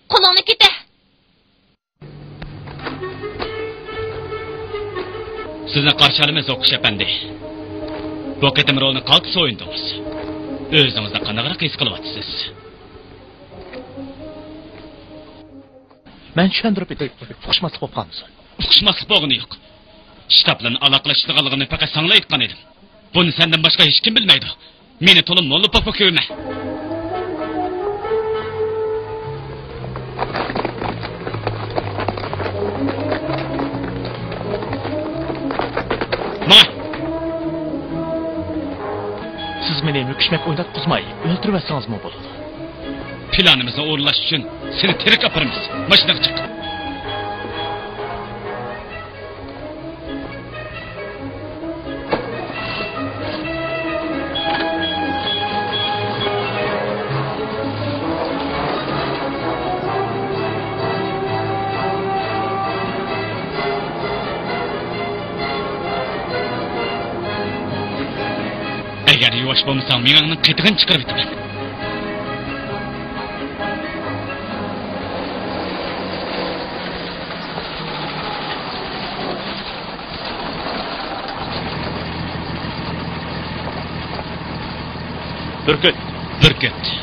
قولۇڭنى كېتە! سىزنى قارشى ئالىمىز، ئوقۇش ئەپەندى. بۇ قېتىم رولنى قالتىس ئوينىدىڭىز. ئۆزىڭىزنى قانداقراق ھېس قىلىۋاتىسىز؟ مەن چۈشەندۈرۈپ ئېيتاي، ئۇقۇشماسلىق بولۇپ قالمىسۇن. ئۇقۇشماسلىق بولغىنى يوق. شتاب بىلەن ئالاقىلىشىدىغانلىقىنى پەقەت ساڭىلا ئېيتقان ئىدىم. بۇنى سەندىن باشقا ھېچكىم بىلمەيدۇ. مېنى تولا موللا پوپا كۆرمە. ماڭا! بەك ئويناتقۇزماي، ئۆلتۈرۈۋەتسىڭىزمۇ بولىدۇ. پىلانىمىزنى ئورۇنلاش ئۈچۈن سېنى تىرىك ئاپىرىمىز. ماشىنىغا چىق. ئەگەر يۇۋاش بولمىساڭ، مېڭەڭنىڭ قېتىغىنى چىقىرىۋېتىمەن. بۈركۈت. بۈركۈت.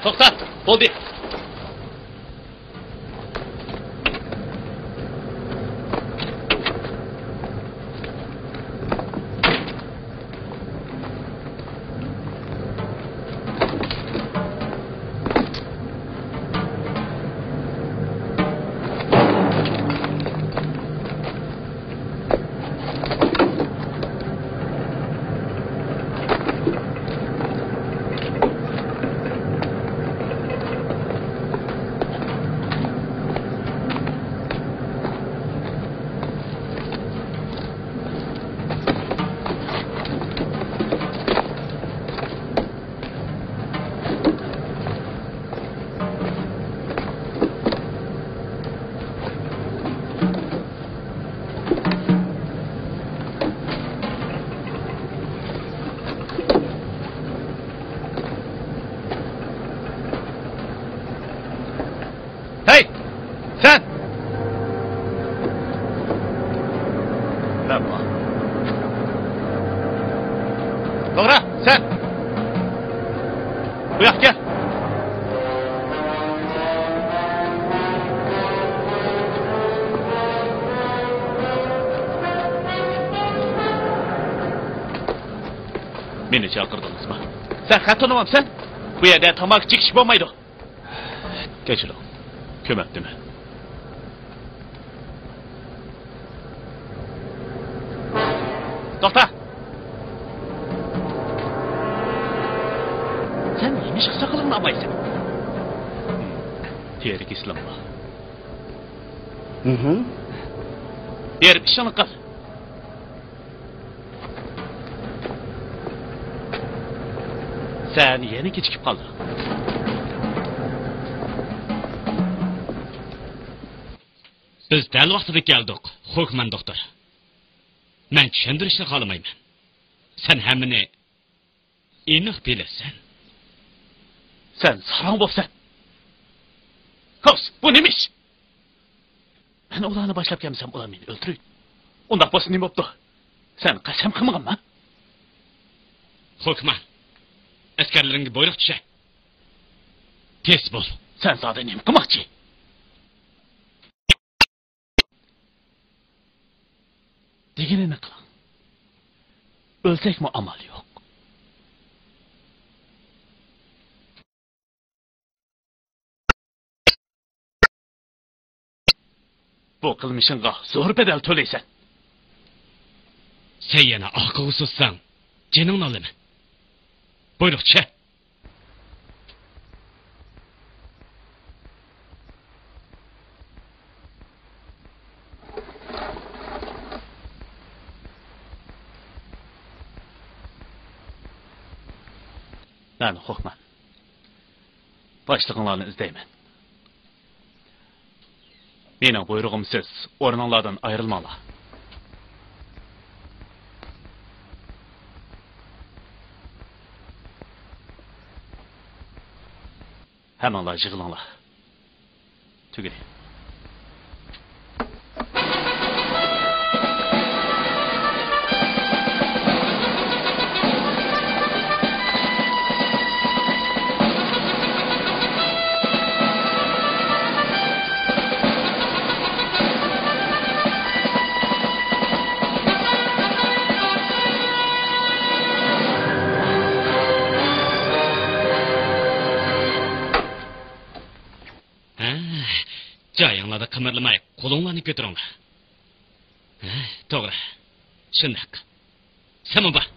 توختا، بولدى. ھەي! سەن! مەنمۇ. توغرا، سەن! بۇ ياققا كەل! مېنى چاقىردىڭىزمۇ؟ سەن خەت تونۇمامسەن؟ بۇ يەردە تاماكا چېكىش بولمايدۇ. كەچۈرۈڭ. كۆمەپتىمەن. توختا! سەن نېمىشقا ساقىلىڭنى ئالمايسەن؟ تېرە كېسىلىڭ بار. ھىم. بېرىپ ئىشىڭنى قىل. سەن يەنە كېچىكىپ قالدىڭ. بىز دەل ۋاقتىدا كەلدۇق، خوكمان دوختۇر. مەن چۈشەندۈرۈشنى خالىمايمەن. سەن ھەممىنى ئېنىق بىلىسەن. سەن ساراڭ بوپسەن. كوس، بۇ نېمە ئىش؟ مەن ئۇلارنى باشلاپ كەلمىسەم، ئۇلار مېنى ئۆلتۈرىدۇ. ئۇنداق بولسا نېمە بوپتۇ؟ سەن قەسەم قىلمىغانما؟ خوكمان، ئەسكەرلىرىڭگە بۇيرۇق چۈشە. تېز بول. سەن زادى نېمە قىلماقچى؟ دېگىنىنى قىلىڭ. ئۆلسەكمۇ ئامال يوق. بۇ قىلمىشىڭغا زور بەدەل تۆلەيسەن. سەن يەنە ئارقىغا سۈرسەڭ، جېنىڭنى ئالىمەن. بۇيرۇق چۈشە. مەن خوكمان. باشلىقىڭلارنى ئىزدەيمەن. مېنىڭ بۇيرۇغۇمسىز ئورنۇڭلاردىن ئايرىلماڭلار. ھەممىڭلار يىغىلىڭلار. تۈگىدى. ھە، جايىڭلاردا قىمىرلىماي، قولۇڭلارنى كۆتۈرۈڭلار. ھە، توغرا. شۇنداق. سەنمۇ بار.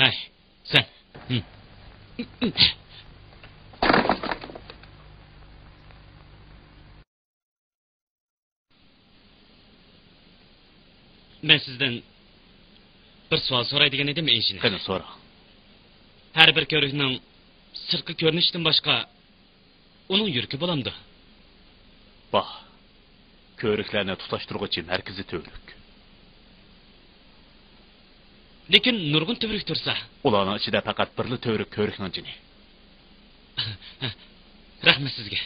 ھەي، سەن. ھىم. مەن سىزدىن بىر سوئال سوراي دېگەن ئىدىم، ئىنژېنېر. قېنى، سورا. ھەر بىر كۆۋرۈكنىڭ سىرتقى كۆرۈنۈشىدىن باشقا ئۇنىڭ يۈرىكى بولامدۇ؟ بار. كۆۋرۈكلەرنى تۇتاشتۇرغۇچى مەركىزىي تۈۋرۈك. لېكىن نۇرغۇن تۈۋرۈك تۇرسا؟ ئۇلارنىڭ ئىچىدە پەقەت بىرلا تۈۋرۈك كۆۋرۈكنىڭ جېنى. رەھمەت سىزگە.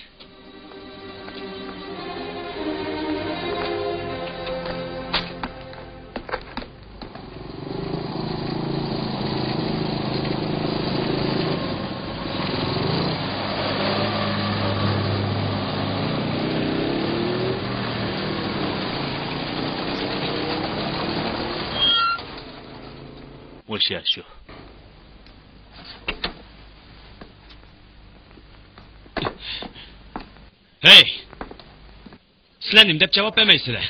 مۇشۇ يەر شۇ. ھەي! سىلەر نېمە دەپ جاۋاب بەرمەيسىلەر؟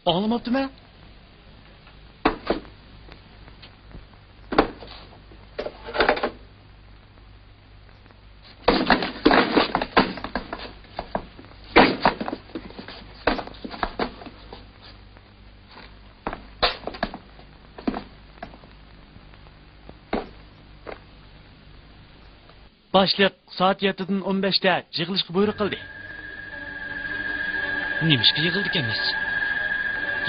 ئاڭلىماپتىمەن. باشلىق سائەت يەتتىدىن ئون بەشتە يىغىلىشقا بۇيرۇق قىلدى. نېمىشقا يىغىلىدىكەنمىز؟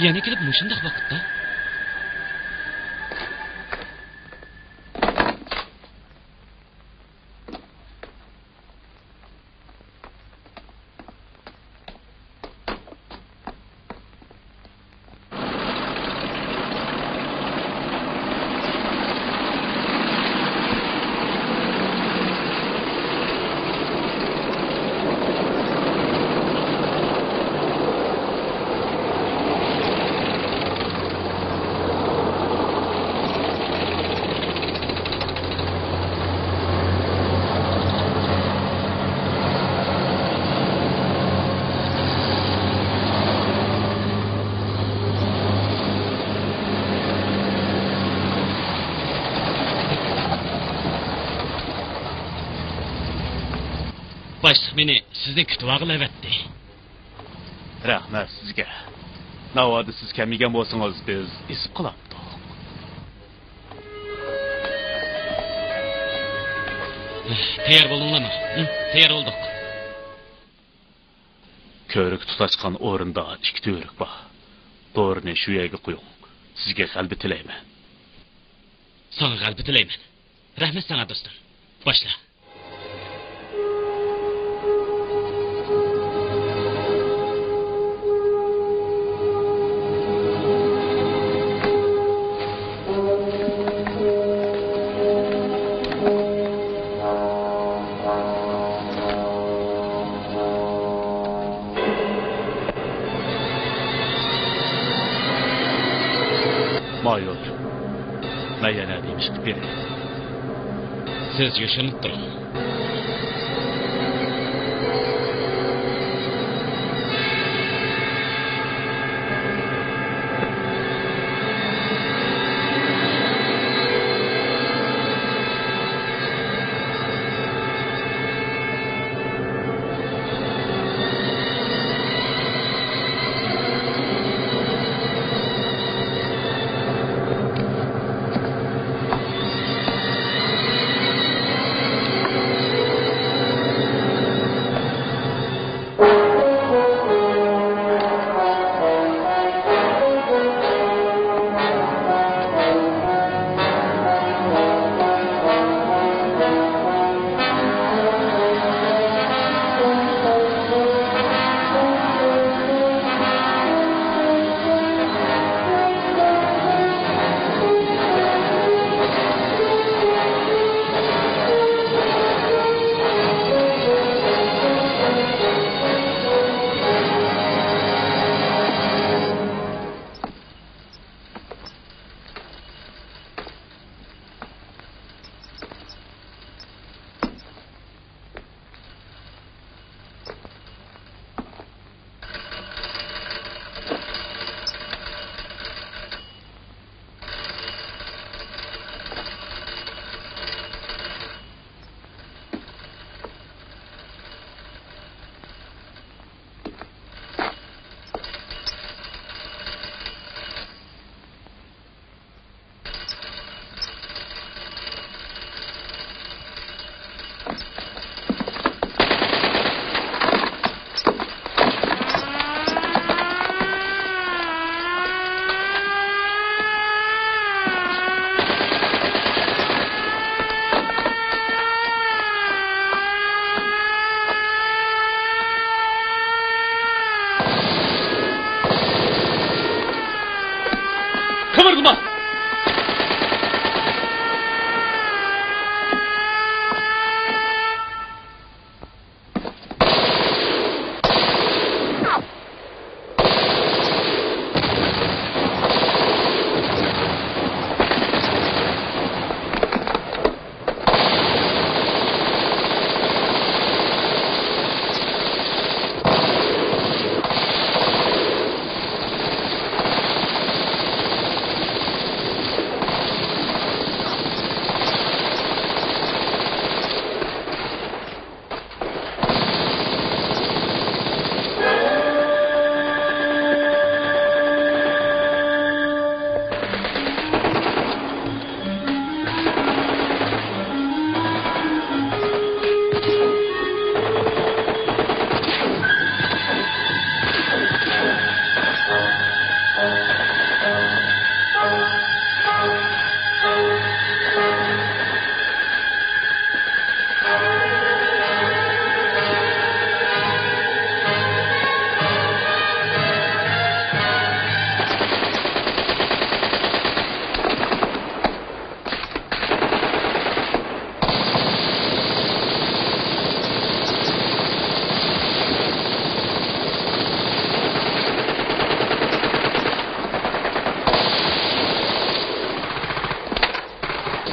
يەنە كېلىپ مۇشۇنداق ۋاقىتتا؟ باشلىق مېنى سىزنى كۈتۈۋالغىلى ئەۋەتتى. رەھمەت سىزگە. ناۋادا سىز كەلمىگەن بولسىڭىز، بىز ئېزىپ قالاتتۇق. تەييار بولدۇڭلارمۇ؟ ھە، تەييار بولدۇق. كۆۋرۈك تۇتاشقان ئورۇندا ئىككى تۈۋرۈك بار. دورىنى شۇ يەرگە قويۇڭ. سىزگە غەلىبە تىلەيمەن. ساڭا غەلىبە تىلەيمەن. رەھمەت ساڭا، دوستۇم. باشلا. مايور، مەن يەنە نېمە ئىش قىلىپ بېرەي؟ سىز يوشۇرۇنۇپ تۇرۇڭ.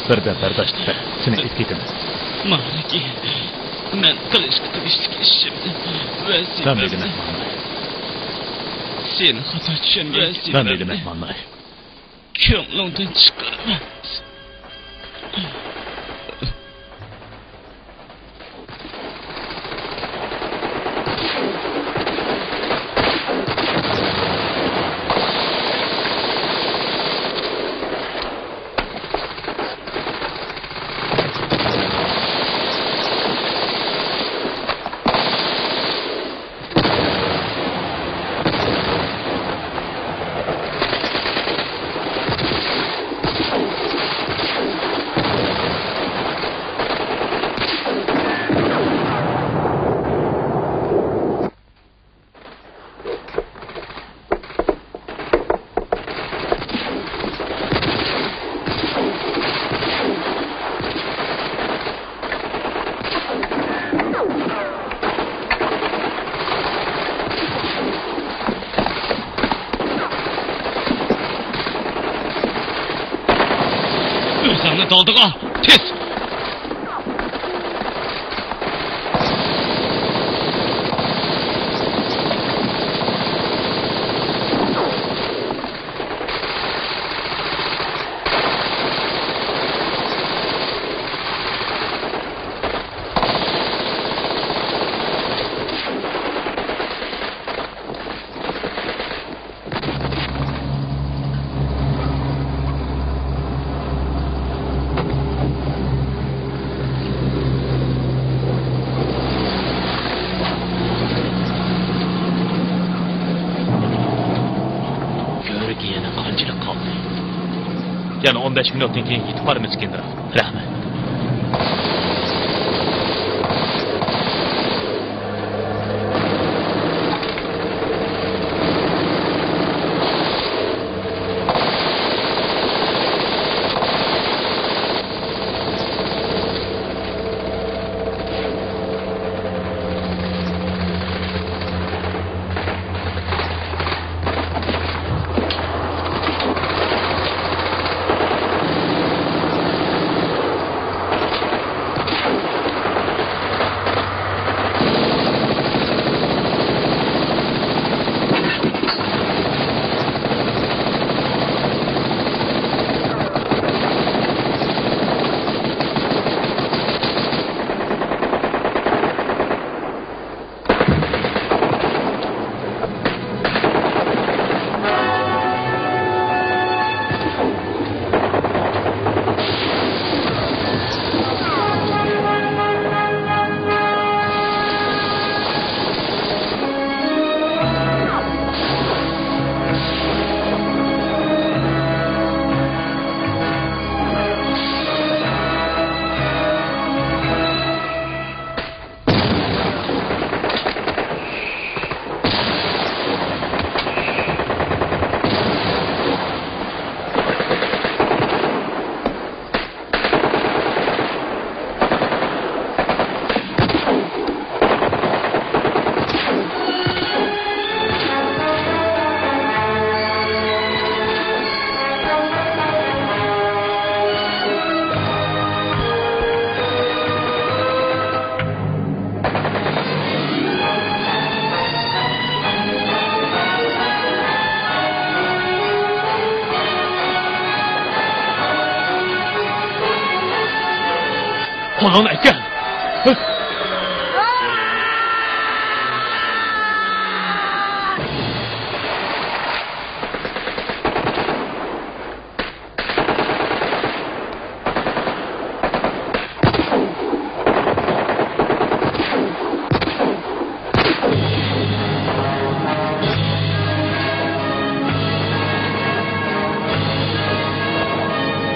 بىردەم بەرداشلىق بەر، سېنى ئېلىپ كېتىمەن. مالىكى، مەن قىلىشقا تېگىشلىك ئىشىمنى، ۋەزىپەمنى. دەم ئېلىمەن، مالىك. سېنى خاتا چۈشەنگەن. دەم ئېلىمەن، مالىك. كۆڭلۈڭدىن چىقارما. ئۆزۈڭنى دالدىغا، تېز! كۆۋرۈككە يەنە قانچىلىك قالدى؟ يەنە ئون بەش مىنۇتتىن كېيىن يېتىپ بارىمىز، گېنېرال. رەھمەت. قولۇڭنى ئەكەل.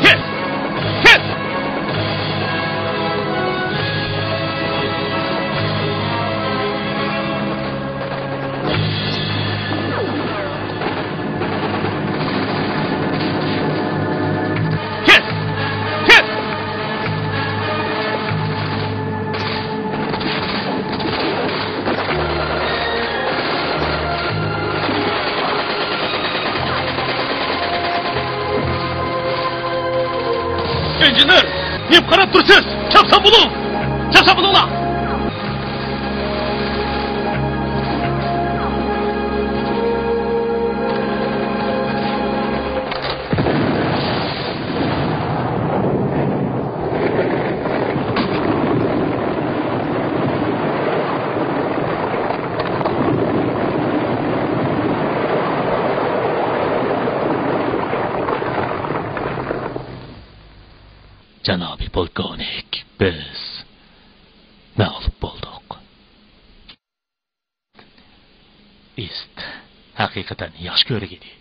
كەت! كەت! كەت! كەت! ئىنژېنېر، نېمە قاراپ تۇرسىز؟ چاپسان بولۇڭ! چاپسان بولۇڭلار! جانابىي پولكوۋنىك، بىز مەغلۇپ بولدۇق. ئىست ھەقىقەتەن ياخشى كۆرگەن ئىدى.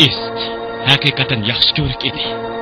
ئىست ھەقىقەتەن ياخشى كۆرگەن ئىدى.